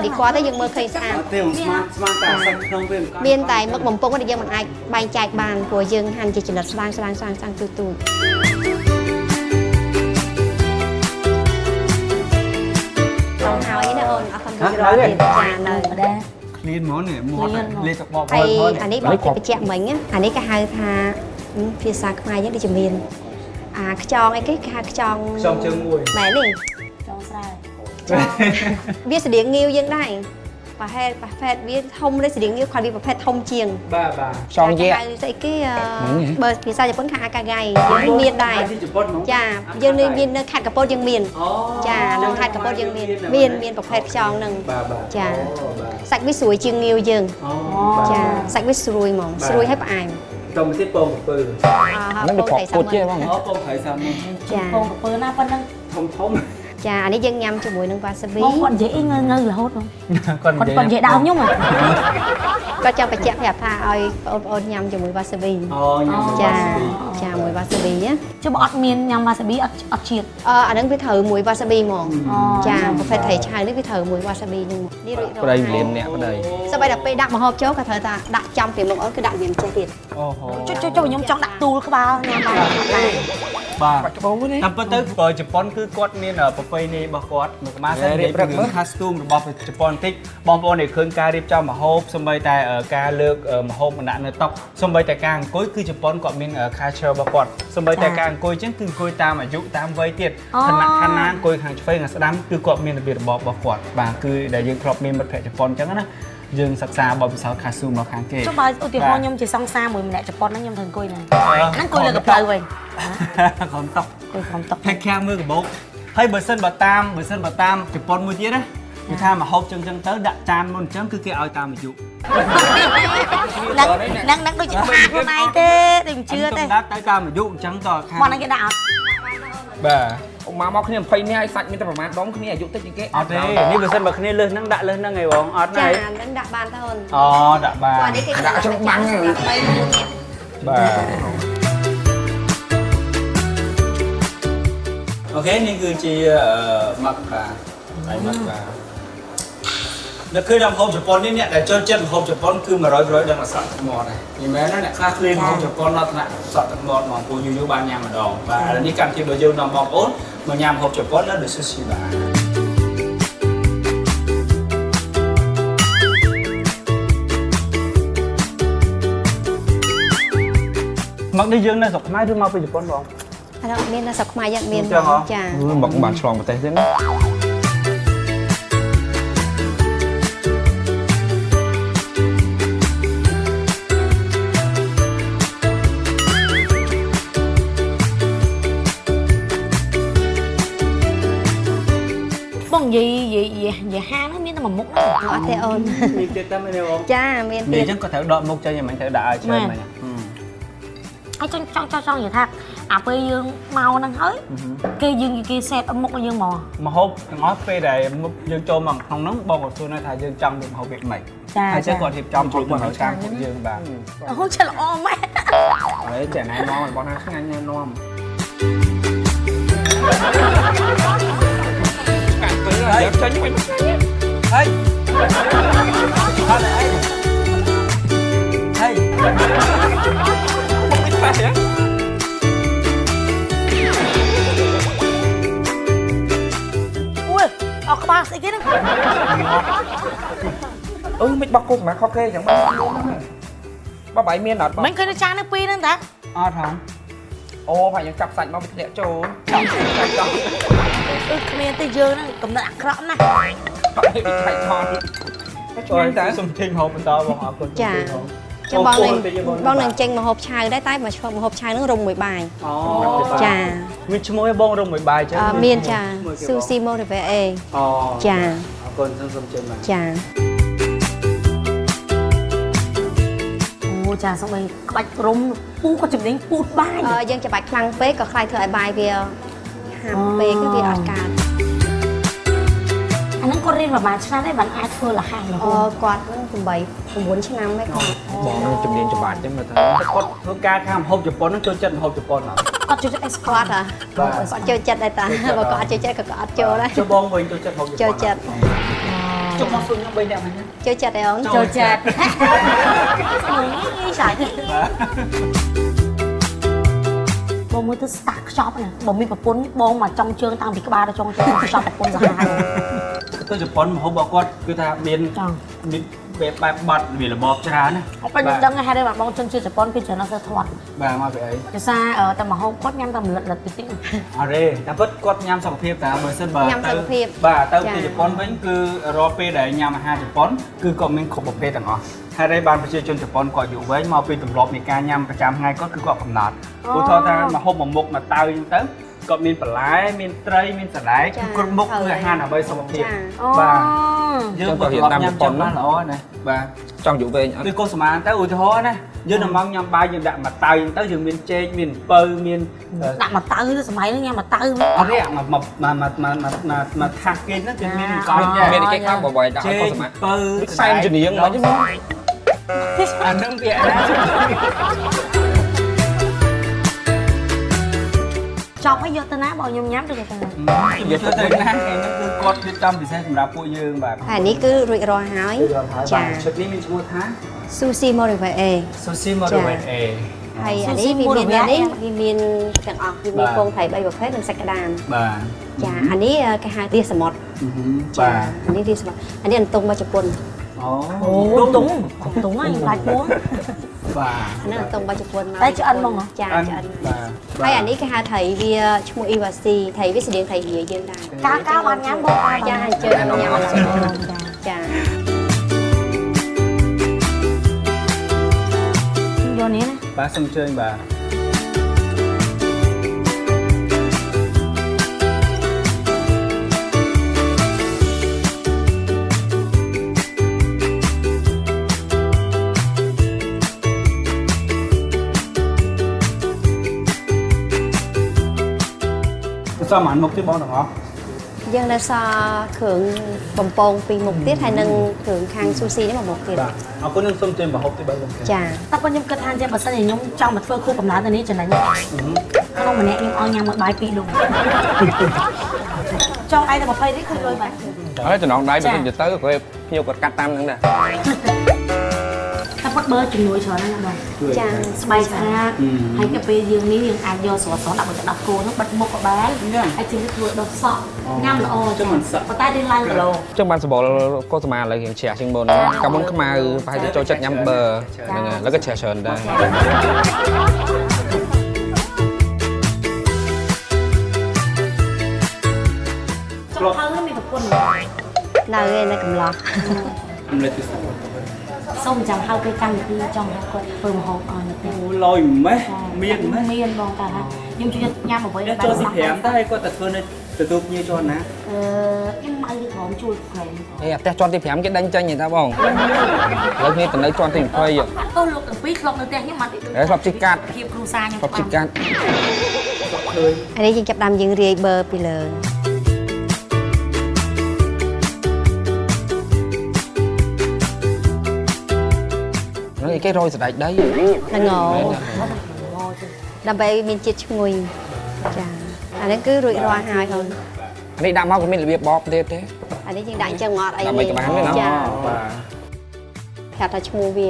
ឌីគាត់ទៅយើងមើលឃើញស្អាត
ទេស្មានស្មានតែសាច់ក្នុងវាមិន
មានតែមឹកបំពង់ដែលយើងមិនអាចបែងចែកបានព្រោះយើងហាន់ជាចំណិតស្ដាងស្ដាងស្ដាងស្ដាងទូទូចង់ហើយណាអូនអត់សំរួចរាល់ទៀតចានៅ
ដែរ
ឃ្លានហ្មងនេះមាត់លេទឹកបប
ហើយ
ហើយ
អានេះបងគេបញ្ជាក់មិញអានេះគេហៅថាភាសាខ្មែរយើងដូចជាមានអាខ្ចងអីគេគេហៅខ្ចង
ខ្ចងជើងមួយ
មែននេះ
ចង់ស្រែ
វាស្តៀងងាវយើងដែរប្រហែលប្រភេទវាធំឬស្តៀងងាវគាត់វាប្រភេទធំជាង
បាទបាទ
ចង់យៈ
ហៅស្អីគេបើភាសាជប៉ុនខាអាកាហ្គៃយើងមានដែរ
ទីជប៉ុនហ្មង
ចាយើងនៅមាននៅខេត្តកពតយើងមានចានៅខេត្តកពតយើងមានមានមានប្រភេទខ្យងហ្នឹង
បាទបាទ
ចាសាច់វាស្រួយជាងងាវយើង
អូ
ចាសាច់វាស្រួយហ្មងស្រួយហើយផ្អែម
តមកទៀតពងកពើ
ហ្នឹងវាគ្រាប់ពុជទេបង
អូពងត្រីសាមុន
ចា
ពងកពើណាប៉ុណ្ណឹង
ធំធំ
ចាអានេះយើងញ៉ាំជាមួយនឹងវ៉ាសាប៊ី
បងគាត់និយាយអីងើងើរហូតបង
គាត់
គាត់និយាយដើមខ្ញុំហ៎
គាត់ចង់បញ្ជាក់ប្រាប់ថាឲ្យបងប្អូនញ៉ាំជាមួយវ៉ាសាប៊ី
អូញ៉ាំ
ចាចាមួយវ៉ាសាប៊ីណា
ចុះបើអត់មានញ៉ាំវ៉ាសាប៊ីអត់អត់ជាតិ
អាហ្នឹងវាត្រូវមួយវ៉ាសាប៊ីហ្មងចាប្រភេទត្រីឆៅនេះវាត្រូវមួយវ៉ាសាប៊ីហ្នឹងនេះរួចរាល់
ប្តីលៀមអ្នកប្តី
សូម្បីតែពេលដាក់ម្ហូបចូលក៏ត្រូវតែដាក់ចំពីមុខអូនគឺដាក់វាចេះទៀត
អូហូ
ចុះចុះចុះខ្ញុំចង់ដាក់ទូលក្បាលញ៉ាំបាន
បាទ
បាច់ក្បូរនេះ
តាមពិតទៅបើជប៉ុនគឺគាត់មានប្រពៃណីរបស់គាត់មកកម្មាសិនរៀបរឹកមើល costume របស់ជប៉ុនបន្តិចបងប្អូនដែលឃើញការរៀបចំម្ហូបសូម្បីតែការលើកម្ហូបមកដាក់នៅតុសូម្បីតែការអង្គុយគឺជប៉ុនគាត់មាន culture របស់គាត់សូម្បីតែការអង្គុយចឹងគឺអង្គុយតាមអាយុតាមវ័យទៀតឋានៈឋានៈអង្គុយខាងឆ្វេងខាងស្ដាំគឺគាត់មានរបៀបរបបរបស់គាត់បាទគឺដែលយើងធ្លាប់មានមិត្តភក្តិជប៉ុនចឹងណាយើងសិក្សាបទពិសោធន៍ costume របស់ខាងគេ
ចុះបើឧទាហរណ៍ខ្ញុំជាសង្សារមួយម្នាក់ជប៉ុនហ្នឹងខ្ញុំត្រូវអង្គុយហ្នឹងហ្នឹងអង្គុយលើកផ្លូវវិញ
ក្រុមតុក
អង្គុយក្រុមតុក
ថេខាមើលកាបោកហើយបើសិនបើតាមបើសិនបើតាមជប៉ុនមួយទៀតណាគឺថាមកហូបចឹងចឹងទៅដាក់ចានមុនចឹងគឺគេឲ្យតាមអាយុ
ហ្នឹងហ្នឹងដូចជាថាខ្លួនឯងទេដូចមិនជឿទេ
ដាក់ទៅតាមអាយុអញ្ចឹងតខាង
មកហ្នឹងគេដាក់អត់
បាទ
អូមកមកគ្នា20នាក់ឲ្យសាច់មានតែប្រហែលដុំគ្នាអាយុតិចជាងគេ
អត់ទេនេះបើសិនបើគ្នាលើសហ្នឹងដាក់លើសហ្នឹងឯងបងអត់
ចា
ណា
ហ្នឹងដាក់បានទៅអូន
អូដាក់បាន
អានេះគេ
ដាក់ក្នុងបាំង
3 4នាក់
បាទអូខេនេះគឺជាម៉ាក់បាទហើយម៉ាក់បាទនៅឃើញដល់ម្ហូបជប៉ុននេះអ្នកដែលចូលចិត្តម្ហូបជប៉ុនគឺ100%ដឹងអសក់ទឹកមាត់ហើយនិយាយមែនណាអ្នកខ្លះឃ្លានម្ហូបជប៉ុនដល់ថ្នាក់សក់ទឹកមាត់ហ្មងពូយូរយូរបានញ៉ាំម្ដងបាទឥឡូវនេះកម្មវិធីរបស់យើងនាំបងប្អូនមកញ៉ាំម្ហូបជប៉ុននៅ The Sushi Bar មកនេះយើងនៅស្រុកខ្មែរឬមកពីជប៉ុនបង
អានោះមាននៅស្រុកខ្មែរយើងមានចា
មកបានឆ្លងប្រទេសទៀតណា
បងនិយាយនិយាយនិយាយហាងហ្នឹងមានតែមួយមុខហ្នឹង
អត់ទេអូន
មានទៀតតែមែនទេបង
ចាមានទៀត
និយាយចឹងគាត់ត្រូវដកមុខចេញមិនត្រូវដាក់ឲ្យច្រើនមែន
ហើយចង់ចង់ចង់ចង់និយាយថាអាពេលយើងមកហ្នឹងហើយគេយើងគេសេតមុខឲ្យយើងហ្មង
ម្ហូបទាំងអស់ពេលដែលមុខយើងចូលមកក្នុងហ្នឹងបងក៏សួរនៅថាយើងចង់មានម្ហូបវាម៉េច
ចា
ហើយចឹងគាត់រៀបចំជូនមកឲ្យតាមពួកយើងបាទ
អូចេះល្អម៉ែ
ហើយចេះណែនាំរបស់ណាឆ្ងាញ់ណែនាំឆ្ងាញ់ទៅហើយចេញវិញឆ្ងាញ់
ហើយអត់អីហើយ
មិនប៉ះហ៎
អូយអស់ក្បាលស្អីគេហ្នឹង
អឺមិនបោះគោកណាខុសគេចឹងបងបបាយមានអត់បង
មិនឃើញនៅចានហ្នឹងពីរហ្នឹងតា
អត់ហង
អូប្រហែលយើងចាប់សាច់មកវាធ្លាក់ចូលចាប់សាច់ចង់
អឺគ្មានទេយើងហ្នឹងកំណត់អាក្រក់ណាស់
បាក់វាឆៃថន ឆ្ងាញ់តា
សូមចេញហូបបន្តបងអរគុណ
ចា ចាំបងនឹងបងនឹងចេញមកហូបឆៅដែរតែមកឈប់មកហូបឆៅហ្នឹងរុំមួយបាយ
អូ
ចា
មានឈ្មោះឯបងរុំមួយបាយចឹង
អឺមានចាស៊ូស៊ីម៉ូរីវេអេ
អូ
ចា
អរគុណសូមចេញបាទ
ចា
អូចាសូម្បីក្បាច់រុំពូក៏ចំណេញពូតបាយ
អឺយើងច្បាច់ខ្លាំងពេកក៏ខ្លាចធ្វើឲ្យបាយវាហាប់ពេកគឺវាអត់កើត
អាហ្នឹងគាត់រៀនប្រហែលឆ្នាំដែរបានអាចធ្វើលះរហូ
អឺ
ត
គាត់ហ្នឹង8 9ឆ្នាំហើយគាត់
បងនឹងជំនាញច្បាច់ចឹងមើលទៅ
គាត់ធ្វើការខាងម្ហូបជប៉ុនហ្នឹងចូលចិត្តម្ហូបជប៉ុនអត់
គាត់ចូលចិត្តអេស
គាត់ហ៎
បាទ
គាត់ចូលចិត្តដែរតាបើគាត់អត់ចូលចិត្តក៏គាត់អត់ចូលដែរ
ចូលបងវិញចូលចិត្តម្ហូបជប៉ុន
ចូលចិត្ត
ចុះមកសួរខ្ញុំ3នាក់វិញណា
ចូលចិត្តឯង
ចូលចិត្តងាយចាយបងមើលទៅស្តាក់ខ្ចប់ណាបើមានប្រពន្ធបងមកចង់ជើងតាំងពីក្បាលដល់ចុងជើងខ្ចប់ប្រពន្ធសាហាវ
ទៅជប៉ុនម្ហូបរបស់គាត់គឺថាមាន
ចង់
មានបែបបែបបាត់វារបបច្រើនណា
អត់ពេញដឹងហេតុអីបងជនជាតិជប៉ុនគឺច្រើនអត់សូវធាត់
បាទមកពីអី
ភាសាតែម្ហូបគាត់ញ៉ាំតែលិតលិតតិចតិច
អរេតែពិតគាត់ញ៉ាំសុខភាពតាបើសិនបើ
ញ៉ាំសុខភាព
បាទទៅទៅជប៉ុនវិញគឺរាល់ពេលដែលញ៉ាំអាហារជប៉ុនគឺគាត់មានគ្រប់ប្រភេទទាំងអស់ហើយរ៉េបានប្រជាជនជប៉ុនគាត់យូរវែងមកពីទម្លាប់នៃការញ៉ាំប្រចាំថ្ងៃគាត់គឺគាត់កំណត់ឧទាហរណ៍ថាម្ហូបមួយមុខមួយតៅអញ្ចឹងទៅគាត់មានបន្លែមានត្រីមានសណ្ដែកគឺគ្រប់មុខគឺអាហារដើម្បីសុខភាពបាទយើងក៏រៀនតាមជប៉ុនបានល្អណាបាទ
ចង់យូរវែងអត់
ដូចកុសមាទៅឧទាហរណ៍ណាយើងនៅម៉ោងញ៉ាំបាយយើងដាក់ម្តៅអញ្ចឹងទៅយើងមានចេកមានអំពៅមាន
ដាក់ម្តៅទៅសម័យហ្នឹងញ៉ាំម្តៅ
អត់ទេមកមកមកមកមកមកថាគេហ្នឹងគឺមានកង់
មានគេខ្លះបបយដាក់
ចេក
ឲ្យកុសមា
ពៅ
សែនជំនាញមកចឹង
អាហ្នឹងវា
ចប់ហើយយកទៅណាបងខ្ញុំញ៉ាំឬក៏ទៅណា
យកទៅណាគេហ្នឹងគឺគាត់រៀបចំពិសេសសម្រាប់ពួកយើងបាទ
ហើយនេះគឺរួចរាល់ហើយចា
ឈុតនេះមានឈ្មោះថា
ស៊ូស៊ីម៉ូរីវេអេ
Sushi Moderate A
ហើយអានេះវាមាននេះវាមានទាំងអស់វាមានពងត្រី3ប្រភេទនិងសាច់ក្តាម
បាទ
ចាអានេះគេហៅរាសមុទ្រ
បាទ
អានេះរាសមុទ្រអានេះអន្ទង់របស់ជប៉ុន
អូ
អូតុងតុងហ្នឹងខ្លាចពួង
បាទ
អានេះអន្ទង់របស់ជប៉ុនមក
តែឆ្អិនហ្មងហ៎
ចាឆ្អិន
បាទ
ហើយអានេះគេហៅត្រីវាឈ្មោះអ៊ីវ៉ាស៊ីត្រីវាស្តៀងត្រីរាយើងដែរ
កាកាបានញ៉ាំបង
ចាអញ្ជើញញ៉ាំចា
យកនេះណា
បាទសូមអញ្ជើញបាទសមអានមុខទៀតបងទាំងអស់
យើងនៅសល់គ្រឿងបំពងពីរមុខទៀតហើយនឹងគ្រឿងខាងស៊ូស៊ីនេះមួយមុខទៀត
បាទអរគុណនឹងសូមជើញប្រហុកទី3បង
ចា
តែប៉ុនខ្ញុំគិតថាចេះបើសិនជាខ្ញុំចង់មកធ្វើខួបកំណើតទៅនេះចំណេញក្នុងម្នាក់ខ្ញុំឲ្យញ៉ាំមួយបាយ2ដុំចង់ឯងតែ20នេះគឺលុយបាទ
ហើយចំណងដៃបើមិនទៅគេភ្ញៀវគាត់កាត់តាមហ្នឹងដែរ
តែប៉ុតបើជំនួយច្រើនណាស់បង
ចា
ស្បែកស្អាតហើយក៏ពេលយើងនេះយើងអាចយកស្រស់ស្រស់ដាក់មកដល់គោហ្នឹងបិទមុខក៏បានហើយជិះធ្វើដុសសក់ញ៉ាំល្អ
ចឹងមិនសក់
ប៉ុន្តែយើងឡើងគីឡូ
ចឹងបានសបល់កុសមាឥឡូវរៀងជ្រះជាងមុនកាលមុនខ្មៅប្រហែលជាចូលចិត្តញ៉ាំប៊ឺហ្នឹងហើយឥឡូវក៏ជ្រះច្រើនដែរ
ចុងភៅហ្នឹងមានប្រពន្ធ
នៅឯនៅកំឡោះ
ខ្ញុំលេខទូរស័ព្ទ
សូមចាំហៅពេលកម្មវិធីចង់ហៅគាត់ធ្វើម្ហូបឲ្យនៅផ្ទះ
អូលយម៉េះមានម៉េះ
មានបងតាថាខ្ញុំជួយញ៉ាំអ្វី
នេះចូលទី5តែគាត់តែធ្វើនៅទទួលភ្ញៀវជាន់ណា
អឺខ្ញុំមកឲ្យក្រុមជួយក្រែម
អេអាផ្ទះជាន់ទី5គេដេញចេញឯតាបងឥឡូវគ្នាទៅនៅជាន់ទី20
ទៅលោកទាំងពីរធ្លាប់នៅផ្ទះខ្ញុំអត់
ហេធ្លាប់ជីកាត់
ភាពគ្រួសារខ្ញុំ
ធ្លាប់ជីកាត់
អានេះយើងចាប់ដើមយើងរាយប៊ឺពីលើ
ហ្នឹងគេរយសណ្ដែកដី
ល្ងដើម្បីមានជាតិឈ្ងុយចាអានេះគឺរួចរាល់ហើយបង
អានេះដាក់មកក៏មានរបៀបបបទៀតទេ
អានេះយើងដាក់អញ្ចឹងមកអត់អី
ដើម្បីក៏បានដែរណា
ចា
បាទ
ប្រាប់ថាឈ្មោះវា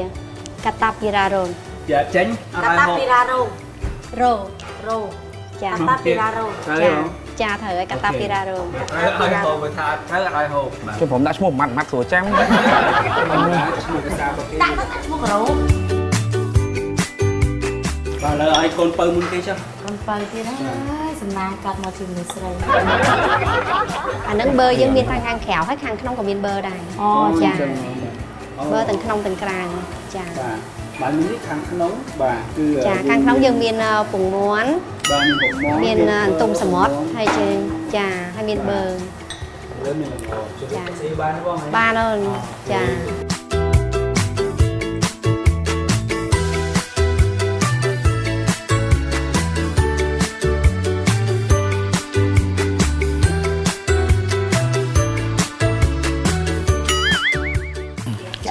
កាតាពីរ៉ារ៉ូ
យ៉ាចេញអត់
តាតា
ឲ្យហូប
ពីរ៉ារ៉ូ
រ៉ូ
រ៉ូ
ចា
តាតាពីរ៉ារ៉ូ
ចា
ត្រូវហ៎
ចាត្រូវហើយកាតាពីរ៉ារ៉ូ
ត្រូវឲ្យហូបបើថាត្រូវអត់ឲ្យហូបបាទ
ជួយព្រមដាក់ឈ្មោះម៉ាត់ម៉ាត់ស្រួលចាំ
ឈ្មោះភាសារបស់គេ
ដាក់ទៅដាក់ឈ្មោះការ៉ូ
បាទឥឡូវឲ្យកូនពៅមុនគេចុះ
កូនបើទៀតហើយ សំណាងកាត់មកជាមនុស្សស្រី
អាហ្នឹងបឺយើងមានខាងក្រៅហើយខាងក្នុងក៏មានបឺដែរ
អូ
ចាបឺទាំងក្នុងទាំងក្រៅចា
បាទបាទនេះខាងក្នុងបាទគឺ
ចាខាងក្នុងយើងមានពងមាន់
បាទមានពងមាន់
មានអន្ទុំសមុទ្រហើយជើងចាហើយមានបឺ
លើមានល្ងចាស៊ីបានបង
បានអូនចា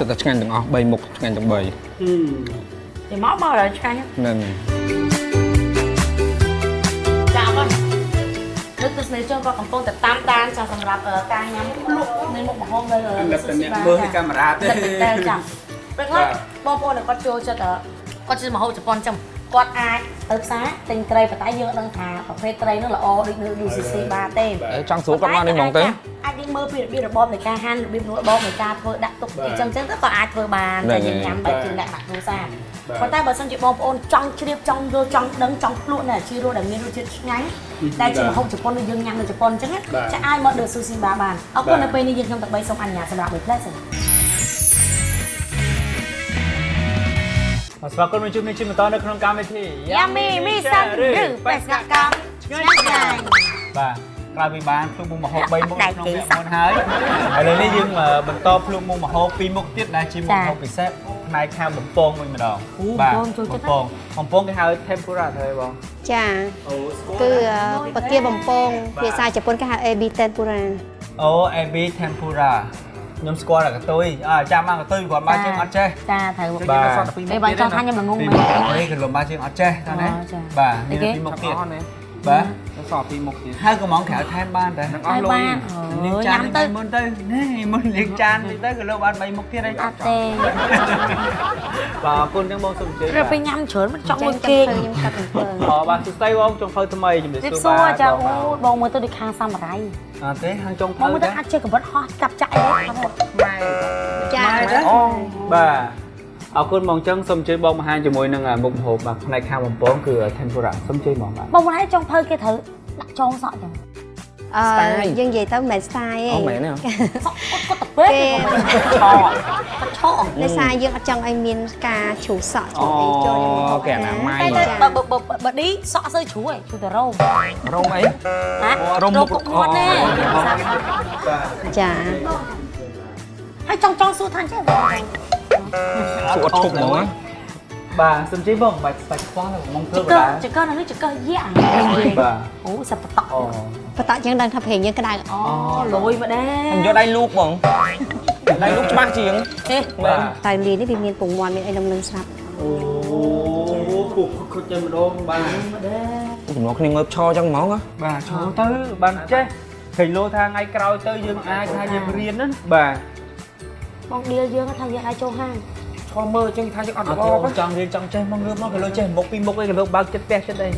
សិតតែឆ្ងាញ់ទាំងអស់3មុខឆ្ងាញ់ទាំង3
តែមកមកដល់ឆ្ងាញ់
ហ្នឹង
ចាអរគុណនឹកទស្សនិកជនក៏កំពុងតែតាមដានចាសម្រាប់ការញ៉ាំភ្លក់នៃមុខម្ហូបនៅ
តែអ្នកមើលកាមេរ៉ាទេ
តែចាពេលខ្លះបងប្អូនគាត់ចូលចិត្តគាត់ជិះម្ហូបជប៉ុនចឹងគាត់អាចទៅផ្សារទិញត្រីប៉ុន្តែយើងអត់ដឹងថាប្រភេទត្រីនោះល្អដូចនៅ UCC បានទេ
ចង់ស្រួលគាត់មកនេះហ្មងទេ
អាចយើងមើលពីរបៀបរបបនៃការហាន់របៀបរបបនៃការធ្វើដាក់ទុកអញ្ចឹងទៅក៏អាចធ្វើបានតែយើងញ៉ាំបែបជាលក្ខណៈគ្រួសារប៉ុន្តែបើសិនជាបងប្អូនចង់ជ្រាបចង់យល់ចង់ដឹងចង់ភ្លក់នៅអាជីរសដែលមានរសជាតិឆ្ងាញ់ដែលជាម្ហូបជប៉ុនដូចយើងញ៉ាំនៅជប៉ុនអញ្ចឹងចាអាចមក The Sushi Bar បានអរគុណនៅពេលនេះយើងខ្ញុំទាំង3សូមអនុញ្ញាតសម្រាប់មួយផ្លែសិន
ស្វាគមន៍មកជួបនេះជាបន្តនៅក្នុងកម្មវិធី
Yummy Mission ឬបេសកកម្មឆ្ងាញ់ឆ្ងាញ់
បាទក្រោយពីបានភ្លុកមុខម្ហូប3មុខក្នុងវគ្គមុនហើយឥឡូវនេះយើងបន្តភ្លុកមុខម្ហូប2មុខទៀតដែលជាមុខម្ហូបពិសេសផ្នែកខាងបំពងវិញម្ដងបាទបំពងគេហៅ tempura ទៅហើយបង
ចាគឺពគាបំពងភាសាជប៉ុនគេហៅ AB tempura
អូ AB tempura ខ្ញុំស្គាល់តែកតុយចាំមកកតុយគាត់មកជើងអត់ចេះ
ចាត្រូវ
បាទ
ពេលបងចង់ថាខ្ញុំល្ងងមែន
អីគឺលំបាកជើងអត់ចេះតើណាបាទមានពីមុខទៀតបាទ
សល់ពីមុខទៀត
ហើយក៏មកក្រៅថែមបានតែ
អស់លុយ
លាងចានទៅមុនទៅនេះមុនលាងចានតិចទៅក៏លោកបាន3មុខទៀតហើយ
អត់ទេ
បាទអរគុណចឹងបងសូមអញ្ជើញ
ពេលញ៉ាំច្រើនមិនចង់មួយគេ
ខ្ញុំកាត់អំពើ
អូបាទសួស្តីបងចុងភៅថ្មីជំរាប
សួ
សួរ
រចាអូបងមើលទៅដូចខាងសាមរ៉ៃ
អត់ទេខាងចុងភៅ
បងមើលទៅអាចចេះកម្រិតហោះកាប់ចាក់អី
ចា
អូបាទអរគុណបងចឹងសូមអញ្ជើញបងបង្ហាញជាមួយនឹងមុខម្ហូបបាទផ្នែកខាងបំពងគឺ tempura សូមអញ្ជើញបងបាទ
បងមិនឲ្យចុងភៅគេត្រូវដាក់ចងសក់ចឹង
អឺយើងនិយាយទៅមិនមែន style ទេ
អូមែនទេ
សក់គាត់ទៅពេកឆឆ
ដោយសារយើងអត់ចង់ឲ្យមានការជ្រុះសក់ជ្រុះអីចូល
គេអនាម័យ
តែបើបើបើឌីសក់សើជ្រុះឯងជ្រុះតែរោម
រោមអី
ហ៎
រោមមុខ
គាត់ទេ
ចា
ហើយចង់ចង់សួរថាចេះ
សួរអត់ឈប់ហ្មង
បាទសំជីបងបាច់ស្បាច់ខ្វល់មកធ្វើ
ចក
បា
ចកនៅនេះចកយ៉ា
បាទ
អូសិបតក់
អូ
បតក់យើងដឹងថាប្រេងយើងក្តៅ
អូលយមកដែរ
ខ្ញុំយកដៃលូកបងដៃលូកច្បាស់ជាង
ទេ
មែន
តែលីនេះវាមានពងមាន់មានអីនំនឹងស្រាប់
អូពុកខុចតែម្ដងបាទ
ចំណងគ្នាងើបឈរចឹងហ្មង
បាទឈរទៅបានចេះឃើញលោថាថ្ងៃក្រោយទៅយើងអាចថាយើងរៀនណាបាទ
បងឌីលយើងថាយើងអាចចូលហាង
ឈរមើលចឹងថាយើងអត់
អ
រប
ត់ចង់រៀនចង់ចេះមកងើបមកក៏លោចេះមុខពីមុខអីក៏លោបើកចិត្តផ្ទះចិត្តអី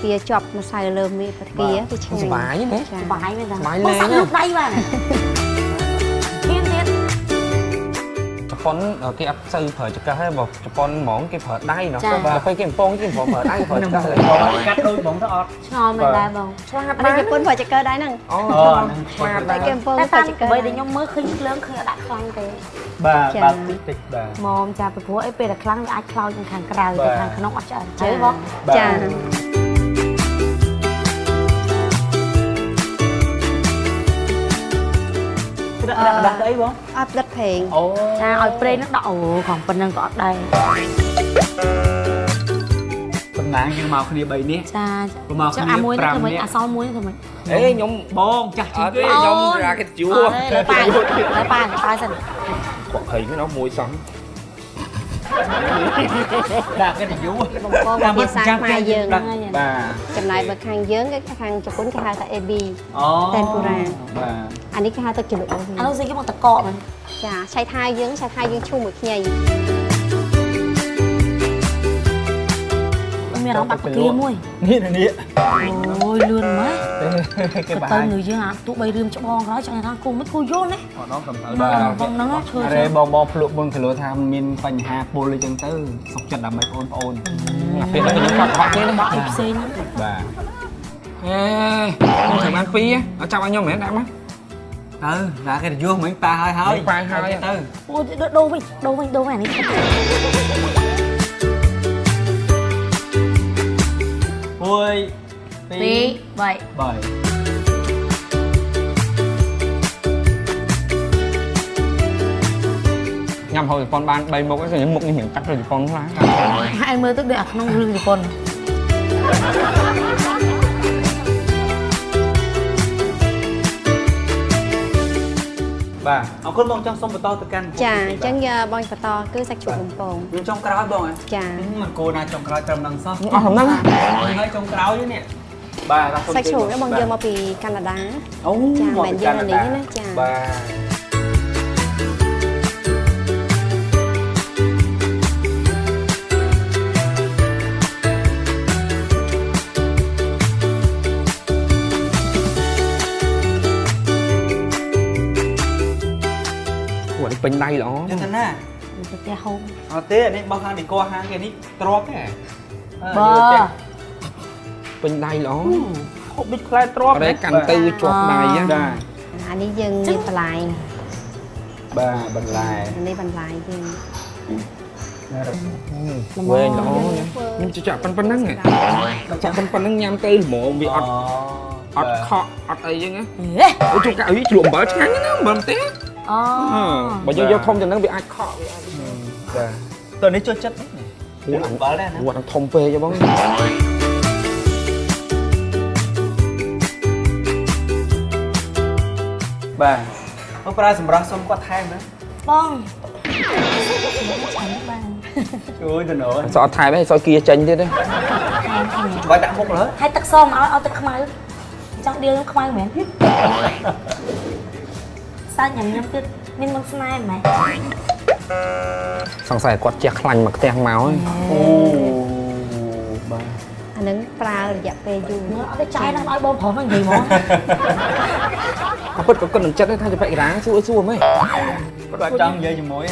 វាជាប់ម្សៅលើមេពគាវាឆ្ងាញ់
សុបាយទេ
សុបាយមែនតា
សុបាយ
បងសាក់លូកដៃបានហ៊ានទៀត
ជប៉ុនគេអត់សូវប្រើចង្កឹះទេបើជប៉ុនហ្មងគេប្រើដៃណោះដល់ពេលគេកំពងគេប្រើដៃប្រើចង្កឹះ
កាត់ដូចហ្មងទៅអត់
ឆ្ងល់មែនដែរបង
ឆ្លាត
អត់ជប៉ុនប្រើចង្កឹះដែរហ្នឹង
អូឆ្លាត
តែគេកំពង
តែ
ប្រើចង្កឹះ
តាមអ្វីដែលខ្ញុំមើលឃើញភ្លើងឃើញអត់ដាក់ខ្លាំងទេ
បាទបាទតិចតិចបាទ
មកចាពីព្រោះអីពេលតែខ្លាំងវាអាចខ្លោចខាងក្រៅតែខាងក្នុងអត់ឆ្អិនទេបង
ចា
ដាក់ដាក់អីបង
អត់ដិតប្រេង
អូ
ចាឲ្យប្រេងហ្នឹងដាក់អូខំប៉ុណ្្នឹងក៏អត់ដែរ
តំណាងយើងមកគ្នា3នេះ
ចា
មកគ្នា
អាមួយ
5
នេះធ្វើម៉េច
នាក់
អាសល់មួយនេះធ្វើម៉េច
អេខ្ញុំ
បងចាស់ជា
អត់
ងគេ
ទេខ្ញុំរាគេជួ
លើប៉ាលើប៉ាប៉ាសិន
គាត់ភ័យមែនអត់មួយសោះ
ដាក់គេទៅយូរ
បំពងភាសាខ្មែរយើង
បាទ
ចំណែកបើខាងយើងគេខាងជប៉ុនគេហៅថា AB
អូ
Tempura
បាទ
អានេះគេហៅទឹកជ្រលក់
អានោះស្អីគេមកតកកមែន
ចាឆៃថាយើងឆៃថាយើងឈូសមួយខ្ញី
មានអារម្មណ៍បាត់ពគាមួយ
នេះនេះ
អូយលឿនម៉េច
គេបា
ទៅ
ន
នៅយើងអាទោះបីរឿងច្បងក្រោយចង់ថាគូមិនគូយល់ណា
អត់ដល់កំទៅ
បាទ
បងហ្នឹងឈើ
អរេបងបងភ្លក់មុនគីឡូថាមានបញ្ហាពុលអីចឹងទៅសុខចិត្តដើម្បីបងប្អូន
ពេលហ្នឹងខ្ញុំគាត់ខកទេណា
បក់អីផ្សេង
បាទ
ហេខ្ញុំត្រូវបានពីរអត់ចាប់ឲ្យខ្ញុំមែនដាក់មក
ទៅណាគេយោមិញប៉ាហើយហើយ
ប៉ាហើយ
ទៅ
អូដូរវិញដូរវិញដូរវិញអានេះ
មួយ
ពីរបី
បី
ញ៉ាំហូបជប៉ុនបាន3មុខហ្នឹងខ្ញុំមុខនេះរៀងកាត់ទៅជប៉ុនខ្លះ
ហើយមើលទៅដូចអាក្នុងរឿងជប៉ុន
បាទអរគុណបងចង់សុំបន្តទៅកាន់
ចាអញ្ចឹងយកបងបន្តគឺសាច់ជ្រូកបំពង
ខ្ញុំចង់ក្រោយបងហ៎
ចា
មិនគួរណាចង់ក្រោយត្រឹមហ្នឹងសោះ
អស់ហ្នឹង
ហើយចុងក្រោយនេះបាទសូម
សាច់ជ្រូកនេះបងយកមកពីកាណាដា
អូ
ចា
មក
មិនយក
ពីកាណាដា
នៅនេះណាចា
បាទ
អូនេះពេញដៃល្អ
យើងទៅណា
ទៅផ្ទះហូប
អត់ទេអានេះបោះខាងឌីកហាងគេនេះទ្របទេ
បើ
ពេញដៃល្អ
ហូបដូចផ្លែទ្រប
អត់ទេកាន់ទៅជាប់ដៃហ៎
បាទ
អានេះយើងមានបន្លែ
បាទបន្លែ
អានេះបន្លែយើង
វែងល្អខ្ញុំជិះចាក់ប៉ុណ្្នឹងចាក់ប៉ុណ្្នឹងញ៉ាំទៅល្មមវាអត់អត់ខកអត់អីចឹងណា
ហេ
អូជុំកាអីជ្លក់អំបិលឆ្ងាញ់ណាស់អំបិលទេ
អូ
បើយើងយកធំចឹងហ្នឹងវាអាចខកវាអាច
បាទតើនេះចូលចិត្តនេះអំបិលដែរណា
វត្តធំពេកបង
បាទមកប្រើសម្រាប់សុំគាត់ថែមណា
បងឆាន់បាន
ជួយទៅណូ
សអត់ថែមទេសយគៀចេញទៀតទេ
ថែមថែម
បាច់ដាក់មុខលើ
ហើយទឹកសមកឲ្យឲ្យទឹកខ្មៅចង់ដៀលខ្មៅមែនសាច់ញ៉ាំញ៉ាំទៀតមានមុនស្នេហ៍មែន
សង្ស័យគាត់ជះខ្លាញ់មកផ្ទះមកហើយ
អូបាទ
អាហ្នឹងប្រើរយៈពេលយូរ
មើលអត់ទេចាយហ្នឹងឲ្យបងប្រុសហ្នឹងនិយាយហ្មង
ក៏ពិតក៏គិតនឹងចិត្តដែរថាជាបិរាសួរសួរហ្មង
គាត់ចង់និយាយជាមួយ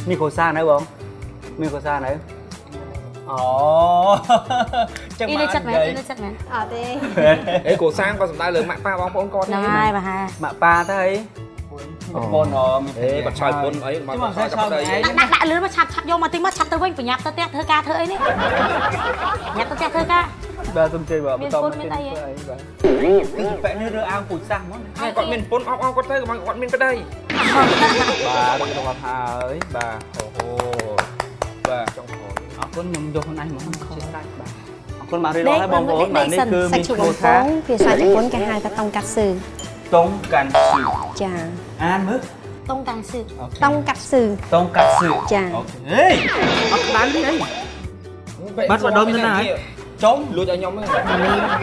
មានគ្រួសារនៅបងមានគ្រួសារនៅអូចឹង
អ៊ីនៅចិត្តមែនអ៊ីនៅចិត្តមែន
អត់ទេ
អេគ្រូសាងក៏សំដៅលើម៉ាក់ប៉ាបងប្អូនគាត់
ហ្នឹងហើយបាទហា
ម៉ាក់ប៉ាទៅអីបងអូមាន
អេគាត់ឆោយពុនអីមកគាត់ឆោយតែប្តី
ដាក់ដាក់ដាក់លឿនមកឆាប់ឆាប់យកមកតិចមកឆាប់ទៅវិញប្រញាប់ទៅផ្ទះធ្វើការធ្វើអីនេះប្រញាប់ទៅផ្ទះធ្វើការ
បាទសុំជ័យបាទ
មានពុនមានអីហ៎
បាទគឺប៉ែនេះរើអាងពូជសាសហ្មង
ហើយគាត់មានពុនអបអគាត់ទៅគាត់មានប្តី
បាទរកហើយបាទអូហូបាទ
ចង់ខ
អរគុណខ្ញុំយកខ្លួនឯងហ្មងជាស្រេចបាទអរគុណបាទរៀបរយហើយបងប្អូនបាទនេះគឺ
សាច់ជ្រូក
មានឈ្មោះថា
បំពងភាសាជប៉ុនគេហៅថាតុងកាត់ស៊ឺ
តុងកាន់ស៊ឺ
ចា
អានមើល
តុងតាំងស៊ឺ
តុងកាត់ស៊ឺ
តុងកាត់ស៊ឺ
ចា
អូខេហេអត់ក្តៅទេអី បាត់ម្ដុំទៅណាហើយ
ចុំលួចឲ្យខ្ញុំហ្នឹង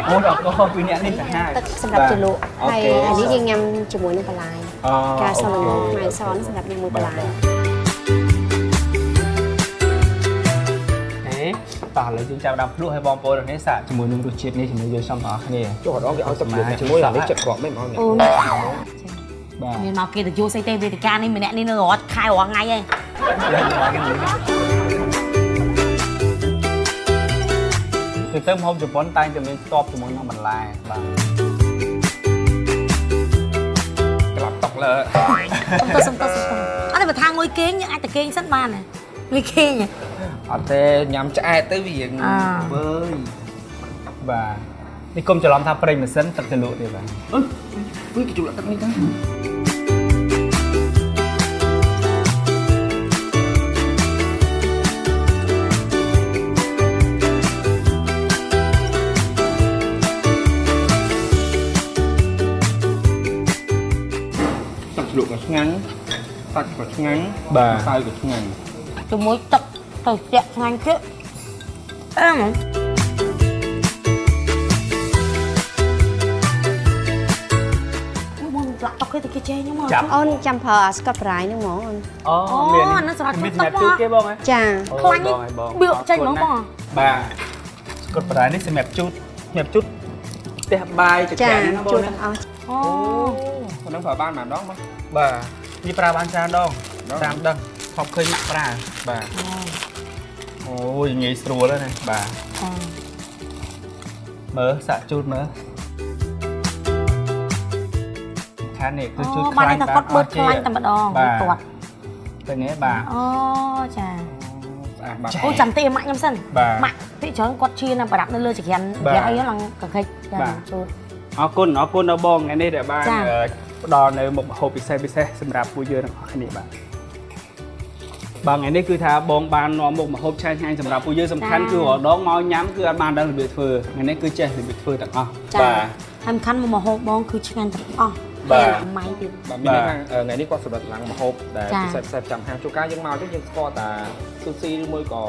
អូនអរគុណពីអ្នកនេះសាហាវ
ទឹកសម្រាប់ជ្រលក់
អូ
ហើយ
ខេ
អានេះយើងញ៉ាំជាមួយនឹងបន្លែ
អូ
ការសល្មងខ្មៅសសម្រាប់ញ៉ាំមួយបន្លែ
ហេតោះឥឡូវយើងចាប់ដើមភ្លក់ឲ្យបងប្អូនទាំងនេះសាកជាមួយនឹងរសជាតិនេះជាមួយយើងសំទាំងអស់គ្នា
ចុះអត់គេឲ្យទឹកជាមួយជាមួយអានេះចិត្តក្រក់មិនបង
អូ
បាទ
មានមកគេទៅយល់ស្អីទេវេទិកានេះម្នាក់នេះនៅរត់ខែរាល់ថ្ងៃឯង
ទៅទៅម្ហូបជប៉ុនតែងតែមានតបជាមួយនឹងបន្លែបាទ
ក្លាប់តុកលើ
សុំទៅសុំទៅសុំទៅអត់ទេបើថាងុយគេងយើងអាចតែគេងសិនបានហ៎វាគេងហ៎
អត់ទេញ៉ាំឆ្អែតទៅវារៀង
អើ
វើយបាទនេះគុំច្រឡំថាប្រេងម៉ាស៊ីនទឹកជ្រលក់ទេបាទ
អឺគេជូរទឹកនេះទៅទឹកជ្រលក់ក៏ឆ្ងាញ់សាច់ក៏ឆ្ងាញ់
បាទ
ម្សៅក៏ឆ្ងាញ់
ជាមួយទឹកទៅជាក់ឆ្ងាញ់ទៀតអឺមបងលាក់តុកគេទៅគេជេរខ្ញុំមក
ចាប់
អូនចាំប្រើអាស្កុតប្រាយហ្នឹងហ្មងអូន
អូ
អូ
មាន
អាហ្នឹងសម្រាប់
មាន
ជូតទឹក
សម្រាប់ជូតគេបងហ៎
ចា
ខ្លាញ់
បងឲ្យបង
បៀកចេញហ្មងបង
បាទស្កុតប្រាយនេះសម្រាប់ជូតសម្រាប់ជូតផ្ទះបាយច
ចា
ក្រានណាបងណា
ជួទាំងអស់
អូ
ប៉ុណ្ណឹងប្រើបានប៉ុន្មានដងមក
បាទនេះប្រើបានច្រើនដង
ដង
តាមដឹង ធ្លាប់ឃើញម៉ាក់ប្រើបាទអូយងាយស្រួលណាស់បាទ
ចា
មើលសាក់ជូតមើលខាងនេះគឺជូត
បាន
ខ្លាញ់
តែគាត់បឺតខ្លាញ់តែម្ដង
បាទ
គាត់
ទៅនេះបាទ
អូចា
ស្អាតបាទ
អូចាំតិចឲ្យម៉ាក់ខ្ញុំសិន
បាទ
ម៉ាក់ពីច្រើនគាត់ឈៀនប្រដាប់នៅលើចក្រាន
បាទ
យ៉ាអីឡើងកខិចចា
បាទ
ជូត
អរគុណអរគុណដល់បងថ្ងៃនេះដែលបាន
ចា
ផ្ដល់នៅមុខម្ហូបពិសេសពិសេសសម្រាប់ពួកយើងទាំងអស់គ្នាបាទបាទថ្ងៃនេះគឺថាបងបាននាំមុខម្ហូបឆ្ងាញ់ឆ្ងាញ់សម្រាប់ពួកយើងសំខាន់គឺរដងមកញ៉ាំគឺអត់បានដឹងរបៀបធ្វើថ្ងៃនេះគឺចេះរបៀបធ្វើទាំងអស់
ចា
បាទ
ហើយសំខាន់មកម្ហូបបងគឺឆ្ងាញ់ទាំងអស់
បាទ
ហើយអម៉ៃទៀត
បាទមានន័យថាថ្ងៃនេះគាត់សម្រាប់ឡើងម្ហូបដែល
ចា
ពិសេសពិសេសចាំហាងជួនកាលយើងមកទៅយើងស្គាល់តាស៊ូស៊ីឬមួយក៏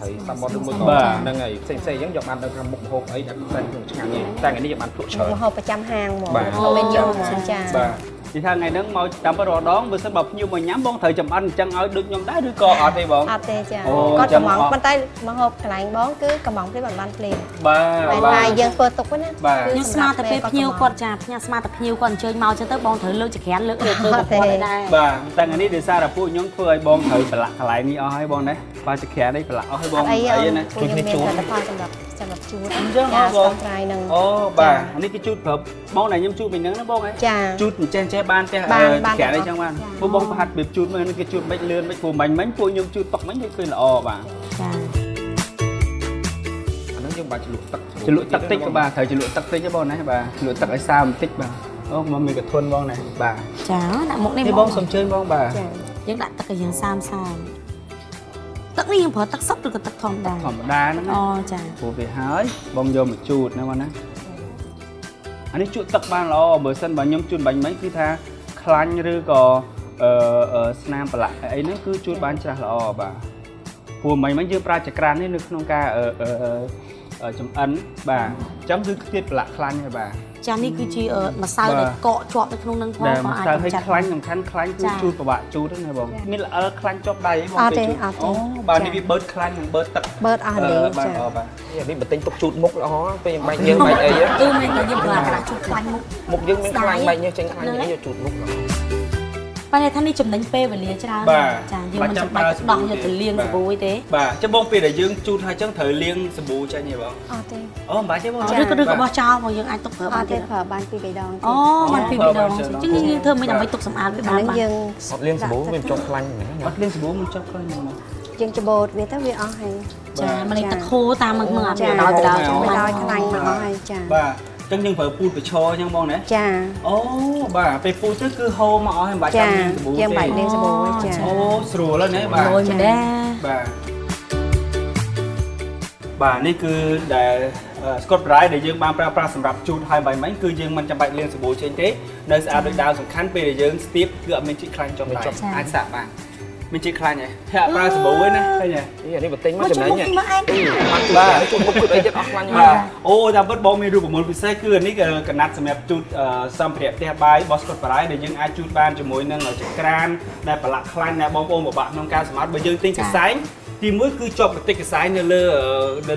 ត្រីសាម៉ុនឬមួយក៏
បាទ
ហ្នឹងហើយផ្សេងផ្សេងអញ្ចឹងយកបានដឹងថាមុខម្ហូបអីដែលពិសេសក្នុងឆ្ងាញ់នេះតែថ្ងៃនេះយកបានភ្លក់ច្រើន
ម្ហូបប្រចាំហាងហ្មង
បាទ
ម្ហូបមេញូហ្មងចា
បាទនិយាយថាថ្ងៃហ្នឹងមកតាមពិតរដងបើសិនបើភ្ញៀវមកញ៉ាំបងត្រូវចំអិនអញ្ចឹងឲ្យដូចខ្ញុំដែរឬក៏អត់ទេបង
អត់ទេចា
អូ
គាត់
ចឹងអត់
កំងប៉ុន្តែម្ហូបកន្លែងបងគឺកំងភ្លាមបានភ្លាម
បាទ
តែ
បាទ
ថាយើងធ្វើទុកហ្នឹងណា
បាទ
គឺ
ខ្ញុំស្មានតែពេលភ្ញៀវគាត់ចាផ្ញើស្មានតែភ្ញៀវគាត់អញ្ជើញមកចឹងទៅបងត្រូវលើកចក្រានលើកលើកធ្វើប្រព័ន្ធដែរ
បាទតែថ្ងៃនេះដោយសារតែពួកខ្ញុំធ្វើឲ្យបងត្រូវប្រឡាក់កន្លែងនេះអស់ហើយបងណាបាទចក្រាននេះប្រឡាក់អស់ហើយបង
អី
អីណា
ពួកខ្ញុំមានផលិតផលសម្រាប់សម្រាប់ជូត
អញ្ចឹងហ៎បង
ស្រាយនឹង
អូបាទអានេះគេជូតប្រាប់បងដែលខ្ញុំជូតពីហ្នឹងណាបងហ៎
ចា
ជូតអញ្ចេះចេះបានផ្ទះ
បានបាន
ចក្រានអីចឹងបាន
ចា
ពួកបងប្រហាត់របៀបជូតមើលគេជូតមិនលឿនមិនព្រោះមិញមិញពួកខ្ញុំជូតតុកមិញវាឃើញល្អបាទ
ចា
អាហ្នឹងយើងបាច់ជ្រលក់ទឹក
ជ្រលក់ទឹកតិចក៏បាទត្រូវជ្រលក់ទឹកតិចទេបងណាបាទជ្រលក់ទឹកឲ្យសើមបន្តិចបាទអូមកមានកធន់បងណាបាទ
ចាដាក់មុខនេះ
នេះបងសុំជើញបងបាទ
ចា
យើងដាក់ទឹកឲ្យយើងសាមសាមទឹកនេះយើងប្រើទឹកសុទ្ធឬក៏ទឹកធម្មតា
ធម្មតាហ្នឹងណា
អូចា
ព្រោះវាហើយបងយកមកជូតណាបងណាអានេះជក់ទឹកបានល្អបើសិនបើខ្ញុំជូតបាញ់មិញគឺថាខ្លាញ់ឬក៏អឺស្នាមប្រឡាក់អីហ្នឹងគឺជូតបានច្រាស់ល្អបាទព្រោះមិញមិញយើងប្រើចក្រាននេះនៅក្នុងការអឺអឺចំអិនបាទអញ្ចឹងគឺខ្ទាតប្រឡាក់ខ្លាញ់ហើយបាទ
ចានេះគឺជាម្សៅដែលកកជាប់នៅក្នុងនឹងផង
ដែល
ក៏អាច
ម្សៅឲ្យ
ចាត់
ខ្លាញ់សំខាន់ខ្លាញ់គឺ
ចា
ជូតពិបាកជូតហ្នឹងណាបងមានល្អិលខ្លាញ់ជាប់ដៃអីបង
អត់ទេ
ពេលជូត
អត់ទេ
អូបាទ
ចា
នេះវាបឺតខ្លាញ់និងបឺតទឹក
បឺតអស់លីង
បាទ
ចា
អូបាទ
នេះនេះបន្ទិញទុកជូតមុខល្អពេលបែកញើសបែកអី
គឺមែនតែយើងប្រើក្រាស់ជូតខ្លាញ់មុខ
មុខយើងមានខ្លាញ់បែកញើសចេញខ្លាញ់អីយកជូតមុខល្អ
ប៉ុន្តែថានេះចំណេញពេលវេលាច្រើន
បាទ
ចាយើងមិនចាំបាច់ទៅដោះយកទៅលាងសាប៊ូអីទេ
បាទចាំបងពេលដែលយើងជូតហើយចឹងត្រូវលាងសាប៊ូចេញទេបង
អត់ទេ
អូមិនបាច់ទេបង
ចា
ឬក៏ឬក៏បោះចោលមកយើងអាចទុកប្រើ
អត់
បានទៀត
ទេប្រើបានពីរបីដងទេ
អូបានពីរបីដងអញ្ចឹងយើងធ្វើមិនដើម្បីទុកសម្អាតវា
អា
បានបាទ
ហ្នឹងយើង
អត់លាងសាប៊ូវាមិនជាប់ខ្លាញ់ហ្នឹង
អត់លាងសាប៊ូមិនចាប់ខ្លាញ់ហ្មង
យើងច្បូតវាទៅវាអស់ហើយ
ចាមិនទឹកហូរតាមមកមើលអា
ចា
ដោយដោយ
វាដោយខ្លាញ់មកអស់ហើយចា
បាទចឹងយើងប្រើពូតប្រឈរចឹងបងណា
ចា
អូបាទពេលពូតទៅគឺហូរមកអស់ហើយមិនបាច់
ចា
ចាំលាងសាប៊ូ
យើង
ទេ
បាច់លាងសាប៊ូទេចា
អូស្រួលហើយណាបាទ
លយមែនដែរ
បាទបាទនេះគឺដែល Scott Bright ដែលយើងបានប្រើប្រាស់សម្រាប់ជូតហើយបាយមិញគឺយើងមិនចាំបាច់លាងសាប៊ូចេញទេនៅស្អាតដូចដើមសំខាន់ពេលដែលយើងស្ទាបគឺអត់មានជាតិខ្លាញ់ចំដៃអាចសាកបានមានជាតិខ្លាញ់ហ៎តែអត់ប្រើសាប៊ូទេណាឃើញទេ
នេះអានេះបន្ទិញមក
មក
ចំណេញ
ជុំមុខមកឯង
បាទជូតមុខជូតអីទៀតអស់ខ្លាញ់
បាទអូតាមពិតបងមានរូបមន្តពិសេសគឺអានេះកណាត់សម្រាប់ជូតសម្ភារៈផ្ទះបាយរបស់ Scott Bright ដែលយើងអាចជូតបានជាមួយនឹងចក្រានដែលប្រឡាក់ខ្លាញ់ដែលបងប្អូនពិបាកក្នុងការសម្អាតបើយើងទិញកសែងទីមួយគឺជាប់បន្តិចកសែងន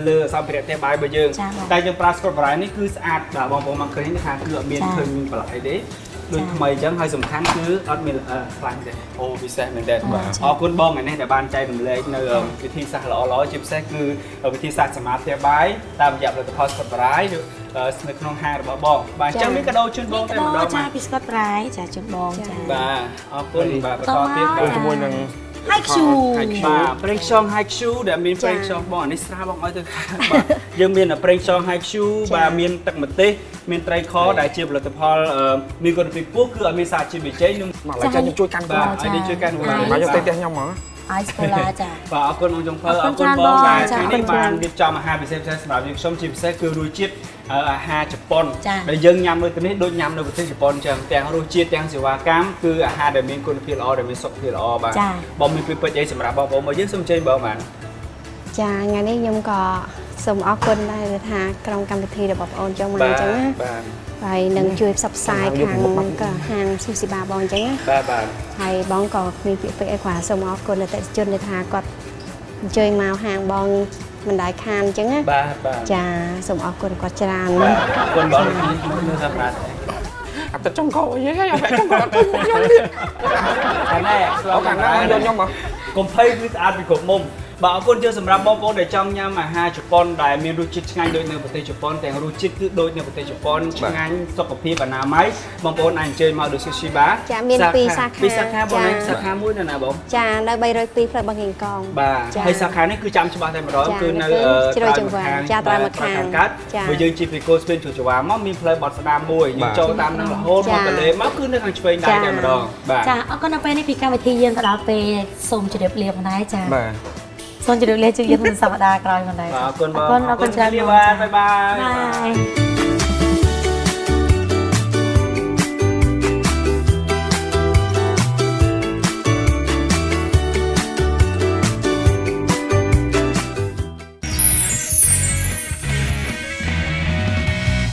ៅលើសម្ភារៈផ្ទះបាយរបស់យើងតែយើងប្រើ Scott Bright នេះគឺស្អាតបាទបងប្អូនមកឃើញថាគឺអត់មានឃើញមានប្រឡាក់អីទេដូចថ្មីអញ្ចឹងហើយសំខាន់គឺអត់មានខ្លាញ់ទេអូពិសេសមែនទែនបាទអរគុណបងថ្ងៃនេះដែលបានចែករំលែកនៅវិធីសាស្ត្រល្អៗជាពិសេសគឺវិធីសាស្ត្រសម្អាតផ្ទះបាយតាមរយៈផលិតផល Scott Bright នៅក្នុងហាងរបស់បងបាទអញ្ចឹងមានកាដូជូនបងតែម្ដង
ចាពី Scott Bright ចាជូនបងចា
បាទអរគុណបាទបន្តទៀតបាទ
ជាមួយនឹង
ហើយខ្ជូ
បាទប្រេងខ្យង HiQ ដែលមានប្រេងខ្យងបងអានេះស្រាបងឲ្យទៅបាទយើងមានប្រេងខ្យង HiQ បាទមានទឹកម្ទេសមានត្រីខដែលជាផលិតផលមានគុណភាពខ្ពស់គឺអត់មានសារជាតិប៊ីចេងនឹង
មកឡើយចាខ្ញុំជួយកាន់
បាទឲ្យនេះជួយកាន់
បាទមកយកទៅផ្ទះខ្ញុំហ្មង
អាយស្កូឡាចា
បាទអរគុណអង្គចុងភៅអរគុណបងបាទថ្ងៃនេះបានរៀបចំអាហារពិសេសពិសេសសម្រាប់យើងខ្ញុំជាពិសេសគឺរសជាតិអាហារជប៉ុនដែលយើងញ៉ាំនៅទីនេះដូចញ៉ាំនៅប្រទេសជប៉ុនចឹងទាំងរសជាតិទាំងសេវាកម្មគឺអាហារដែលមានគុណភាពល្អដែលមានសុខភាពល្អបាទបងមានពាក្យពេចន៍អីសម្រាប់បងប្អូនមកយើងសូមអញ្ជើញបងបាទ
ចាថ្ងៃនេះខ្ញុំក៏សូមអរគុណដែរថាក្រុមកម្មវិធីរបស់បងអូនចុងមកអញ្ចឹងណា
បាទ
ហើយនឹងជួយផ្សព្វផ្សាយខាងក៏ហាងស៊ូស៊ីបាបងអញ្ចឹងណា
បាទបាទ
ហើយបងក៏គ្មានពាក្យពេចន៍អីគ្រាន់សូមអរគុណអតិថិជនដែលថាគាត់អញ្ជើញមកហាងបងមិនដែលខានអញ្ចឹងណា
បាទបាទ
ចាសូមអរគុណគាត់ច្រើន
បាទអរគុណបងនេះនៅសម្រាប់
អាទឹកចុងក្រោយហីអាចុងក្រោយអត់ឃើញមុខខ្ញុំទៀត
ខាងនេះ
អូខាងណាយកខ្ញុំមក
កុំភ័យគឺស្អាតពីគ្រប់មុំបាទអរគុណជើសម្រាប់បងប្អូនដែលចង់ញ៉ាំអាហារជប៉ុនដែលមានរសជាតិឆ្ងាញ់ដូចនៅប្រទេសជប៉ុនទាំងរសជាតិគឺដូចនៅប្រទេសជប៉ុនឆ្ងាញ់សុខភាពអនាម័យបងប្អូនអាចអញ្ជើញមកដូច Sushi Bar
ចាមានពីរសាខា
ពីរសាខាបងណា
ចា
សាខាមួយនៅណាបង
ចានៅ302ផ្លូវបឹងកេងកង
បាទ
ចា
ហើយសាខានេះគឺចាំច្បាស់តែម្ដង
ចា
គឺនៅ
ជ្រោយចង្វាចាត្រើយម្ខាង
កើត
ចា
បើយើងជិះពីគោស្ពានជ្រោយចង្វាមកមានផ្លូវបត់ស្ដាមមួយយើងចូលតាមនឹងរហូតមក
ចា
ទន្លេមកគឺនៅខាងឆ្វេងដៃតែម្ដងបាទ
ចាអរគុណនៅពេលនេះពីកម្មវិធីយើងទៅដល់ពេលសូមជម្រាបលាផងដែរចា
បាទ
សូមជម្រាបលាជួបយើងនៅសប្តាហ៍ក្រោយផងដែរ
បាទអរគុណបង
អរគុណច្រើន
លាបាទ bye bye
bye.